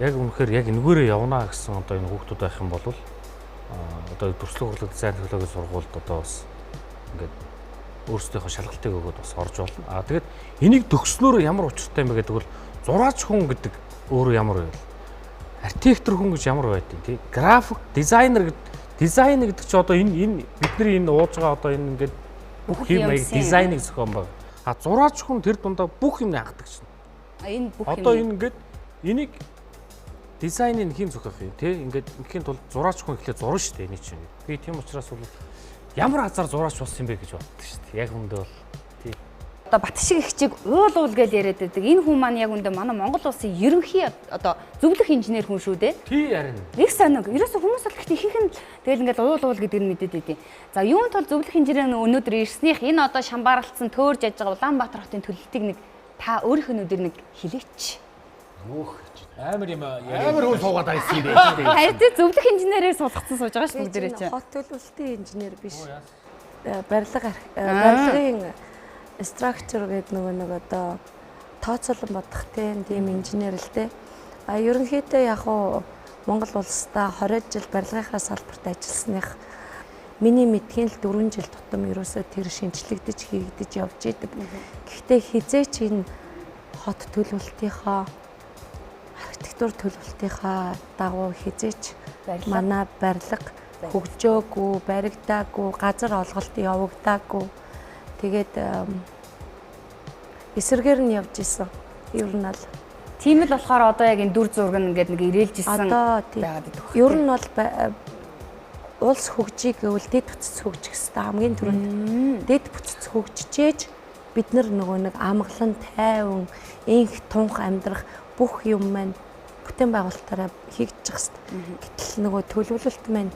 яг үнэхээр яг энэгээрээ явна гэсэн одоо энэ хүүхдүүд байх юм бол одоо дүрслэх урлаг дизайн технологийн сургуульд одоо бас ингээд өөрсдийнхөө шалгалтыг өгөөд бас орж болно. Аа тэгээд энийг төгснөөр ямар учиртай юм бэ гэдэг бол зураач хүн гэдэг өөрөө ямар байв? Архитектор хүн гэж ямар байдیں۔ Тий. График дизайнер гэд Дизайн гэдэг чи одоо энэ бидний энэ ууж байгаа одоо энэ ингээд бүх юм аяг дизайныг зохион баг. А зураач хүн тэр дундаа бүх юм хангадаг чинь. Энэ бүх юм. Одоо энэ ингээд энийг дизайныг хэн зохиох юм те? Ингээд ингээм тул зураач хүн эхлээ зурна шүү дээ энийг чинь. Би тийм учраас бол ямар азар зураач болсон юм бэ гэж боддог шүү дээ. Яг үндэ бол тий. Одоо Батшиг ихчиг уул уул гэж яриад байдаг. Энэ хүн маань яг үндэ манай Монгол улсын ерөнхий одоо зөвлөх инженер хүн шүү дээ. Тий харин. Их сониг. Ерөөсө хүмүүс бол гэхдээ ихэнх нь тэгэл ингээд уул уул гэдэг нь мэдээд идэв. За юун тул зөвлөх инженер нь өнөөдөр ирснийх энэ одоо шамбаралцсан төөрж яж байгаа Улаанбаатар хотын төлөлтийг нэг та өөрийнх нь өдөр нэг хэлээч. Өөх. Амар юм амар хүн суугаад байсан юм байна шүү дээ. Харин тий зөвлөх инженерээр суулгацсан сууж байгаа шүү бүгдээрээ чи. Хот төлөвлөлтийн инженер биш. Барилга барилгын structure гэдэг нөгөө нэг одоо тооцоолон бодох тийм инженер л дээ. А ерөнхийдөө яг уу Монгол улсдаа 20 жил барилгынхаа салбарт ажилласных миний мэдхийн л 4 жил тутам ерөөсөө тэр шинжлэгдэж хийгдэж явж идэг. Гэхдээ хизээч энэ хот төлөвлөлтийнхаа архитектур төлөвлөлтийнхаа дагуу хизээч манай барилга хөгжөөгүй, баригдаагүй, газар олголт явагдаагүй. Тэгээд эсэргээр нь явж исэн. Ер нь аль. Тийм л болохоор одоо яг энэ дүр зураг нь ингээд нэг ирээлж исэн байгаад идэх. Ер нь бол улс хөгжийг гэвэл дэд бүтц хөгжих хэрэгтэй хамгийн түрүүнд. Дэд бүтц хөгжижээж бид нар нөгөө нэг амгалан, тайван, инх, тунх амьдрах бүх юм маань бүтээн байгуулалтаараа хийгдчих хэрэгтэй. Гэтэл нөгөө төлөвлөлт маань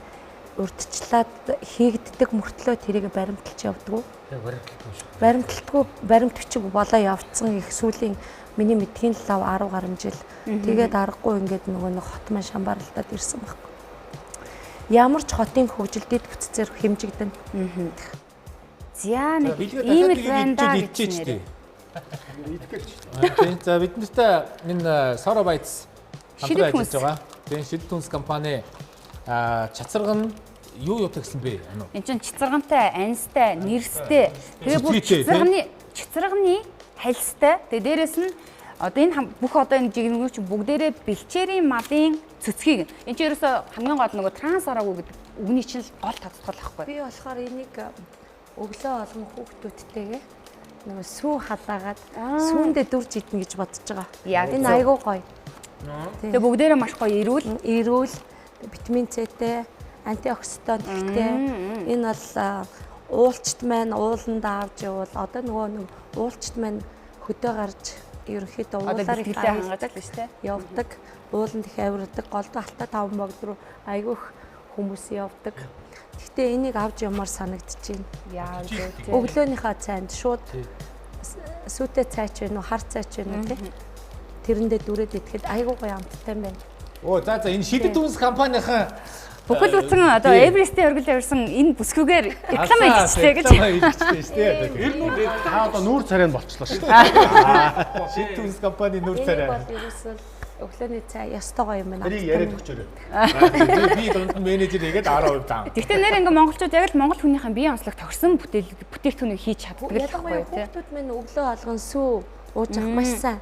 урьдчилаад хийгддэг мөртлөө тэрийг баримталж явдггүй. Яг баримталдгүй шүү. Баримталтгүй, баримт бичиг болоо явцсан их сүүлийн миний мэдхийн л лав 10 гаруй жил. Тэгээд аргагүй ингээд нөгөө нэг хот маань шамбаралдаад ирсэн байхгүй. Ямар ч хотын хөгжил дэд бүтцээр хэмжигдэнэ. За нэг ийм л байна даа гэж нэрээ. Тийм. За бид нартай энэ Soro Bites хамтран ажиллаж байгаа. Тийм, Шидэт хүнс компани чацарган юу юу тэгсэн бэ? Энд чинь чицаргантай, анстай, нэрстэй. Тэгээ бүр чицарганы хальстай. Тэгээ дээрэс нь одоо энэ бүх одоо энэ жигнэгүүч бүгдээрээ бэлчээрийн малын цөцгийг. Энд чинь ерөөсөө хамгийн гол нөгөө транс ороогүй гэдэг үгний чинь гол тодтгол байхгүй. Би болохоор энийг өглөө болгон хүүхдүүдтэйгээ нөгөө сүү халаагаад сүүндээ дүрж идэнэ гэж бодож байгаа. Энэ айгүй гоё. Тэгээ бүгдээрээ маш гоё эрүүл витамин С-тэй, антиоксидант ихтэй. Энэ бол уулчт маань ууландаа авч явуул одоо нөгөө нэг уулчт маань хөдөө гарч ерөнхийдөө уулаар их хангадаг л шүү дээ. Явдаг. Ууланд их авирдаг. Голдуу алтаа 5 богд руу айгүйх хүмүүс явдаг. Гэхдээ энийг авч явмаар санагдчихээн. Яа вэ? Өглөөнийхөө цайнд шууд сүүтэй цай ч вэ нү, хар цай ч вэ нү тий. Тэрэндээ дүрээд идэхэд айгүй гоё амттай юм байна. Оо за за энэ Шидэт хүнс компанийн бүхэл бүтэн одоо Эверестийн оргил авирсан энэ бүсгүйгээр реклама хийчихлээ гэж. Реклама хийчихлээ шүү дээ. Ер нь та одоо нүүр царай нь болчлоо шүү дээ. Шидэт хүнс компани нүүр царай. Энэ бол ерөөсөө өглөөний цай ёстой гоё юм байна. Тэрийг яриад өгчөөрэй. Би дунд нь менежер хийгээд 10% таана. Гэхдээ нэр ингээ монголчууд яг л монгол хүнийхэн биеийн онцлог тохирсон бүтээгдэхүүнийг хийж чаддаг л байхгүй тий. Хүүхдүүд минь өглөө болгон сүү ууж авах маш сайн.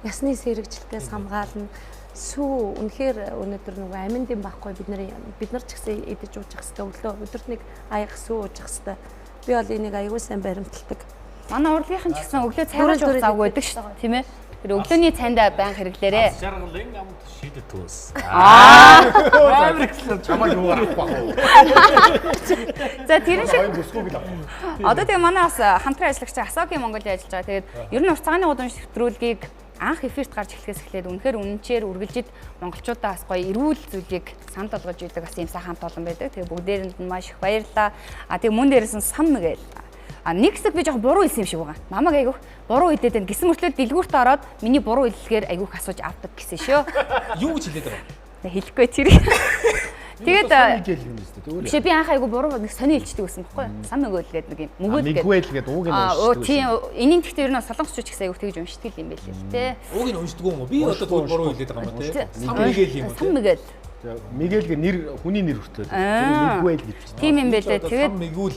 Ясны сэрэгжилтээс хамгаална. Сүү үнэхээр өнөөдөр нөгөө аминд юм байхгүй бид нар ч гэсэн идэж ууж явах хэрэгтэй. Өглөө өдөрт нэг аяга сүү ууж явах хэрэгтэй. Би бол энийг аягүй сайн баримталдаг. Манай урлагийнхан ч гэсэн өглөө цайгаа уух завгүй байдаг шүү дээ, тийм ээ. Тэр өглөөний цайндаа байн хэрэглээрээ. Жаргалын амт шидэт хүнс. Амар ихсэн чамайг юугаар авах вэ? За тэрэн шиг бүсгүйг л авах. Одоо тэгээ манай бас хамтран ажиллагч Асогийн Монголын ажиллаж байгаа. Тэгээд ер нь урт цагааны гудамж нэвтрүүлгийг анх эфирт гарч эхлэхээс эхлээд үнэхээр үнэнчээр үргэлжид монголчуудаа бас гоё эрүүл зүйлийг санал болгож идэг бас ийм сайхан хамт олон байдаг. Тэгээ бүгдээрэнд нь маш их баярлалаа. А тэгээ мөн дээрээс нь сан мэгэл. А нэг хэсэг би жоохон буруу хэлсэн юм шиг байгаа. Намайг айгүйх буруу хэлээд байна. Гэсэн мөртлөө дэлгүүрт ороод миний буруу хэллэгээр айгүйх асууж авдаг гэсэн шүү. Юу гэж хэлээд байгаа вэ? Хэлэхгүй тэрийг. Тэгээд биш би анх айгу буруу нэг сони хэлчихдэг байсан байхгүй юу? Сан мөгөөл гэдэг нэг юм. Мөгөөл гэдэг. Мэгвэл гэдэг ууг нь уншдаг. Тийм энийн гэхдээ ер нь солонгосчууд ч гэсэн айгу тэгж уншдаг юм байл л те. Ууг нь уншдаг юм уу? Би одоо тэгвэл буруу хэлээд байгаа юм уу те? Сан мэгэл юм уу? Сан мэгэл. Мэгэл гэ нэр хүний нэр хүртэл. Мэгвэл гэж. Тийм юм байлээ. Тэгээд сан мэгүүл.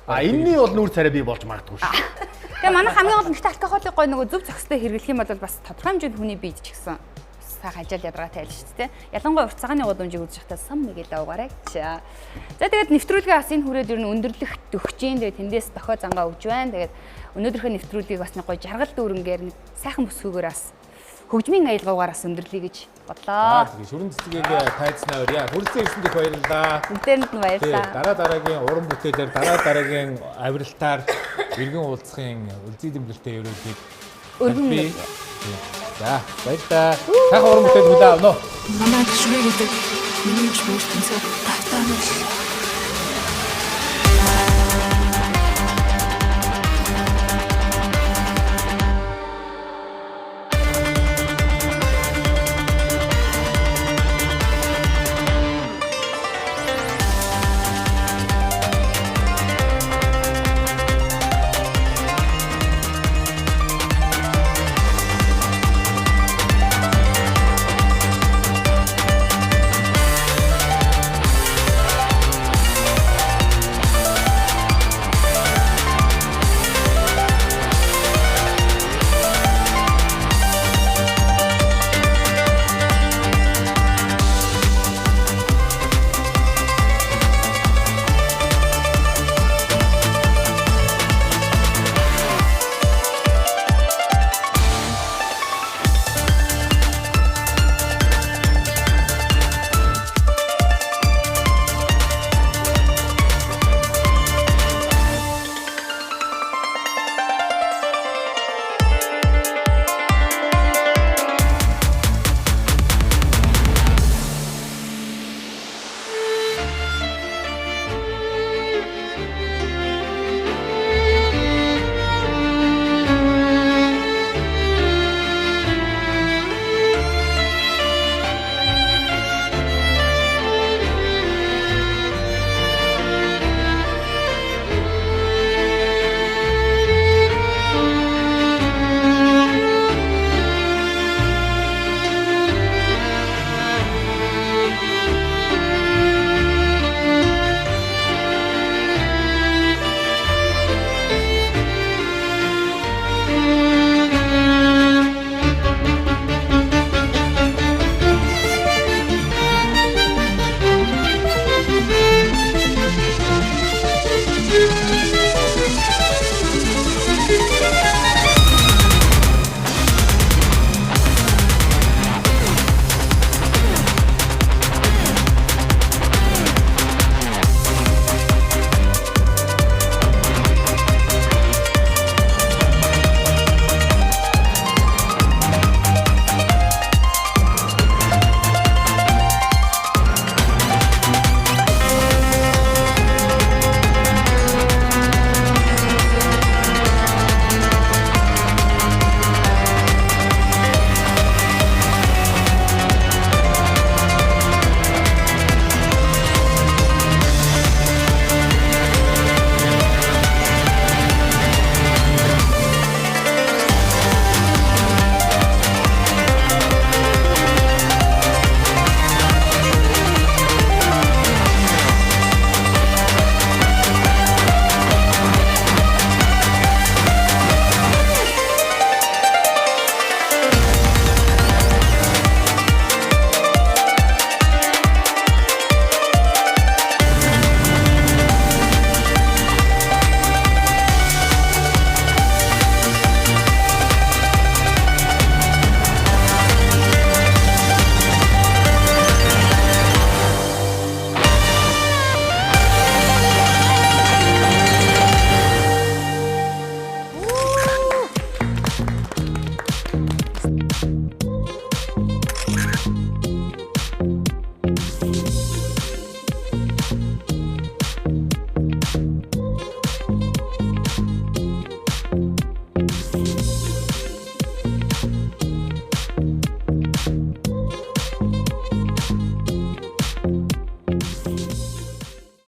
А энэний бол нүүр царай бий болж магадгүй шүү. Тэгээ манай хамгийн гол нь гэхдээ алкоголыг гой нөгөө зөв зохистой хэрэглэх юм бол бас тодорхой хэмжээнд хүний биед ч гэсэн сайхан ажил ядаргаа тайлж шүү дээ. Ялангуяа урт цагааны гудамжийг үзэж байхдаа Сан Мигэл уугаарай гэж. За тэгээд нэвтрүүлгээ бас энэ хүрээд ер нь өндөрлөх дөхж гин. Тэгээд тэндээс дохио зангаа өгж байна. Тэгээд өнөөдрийнхөө нэвтрүүлгийг бас нэг гоё жаргал дүүрэнгээр нэг сайхан бүсгүйгээр бас хөгжмийн аялгаугаар бас өндөрлөе гэж бодлоо. За тэгээ шүрэн цэцгийг тайцнаа өрье. Хүрэлцэн ирсэнд их баярлалаа. Бүгдээрэнд нь баярлалаа. Дараа дараагийн уран бүтээлээр дараа дараагийн авиралтаар эргэн уулзахын үлзий дэмжлэлтэй өрөөлийг Өргөн би. За баярлалаа. Сайхан уран бүтээл хүлээн авна уу? Манай гişвэ гэдэг миний гişвэ ертөнцөөр тавтай мэл.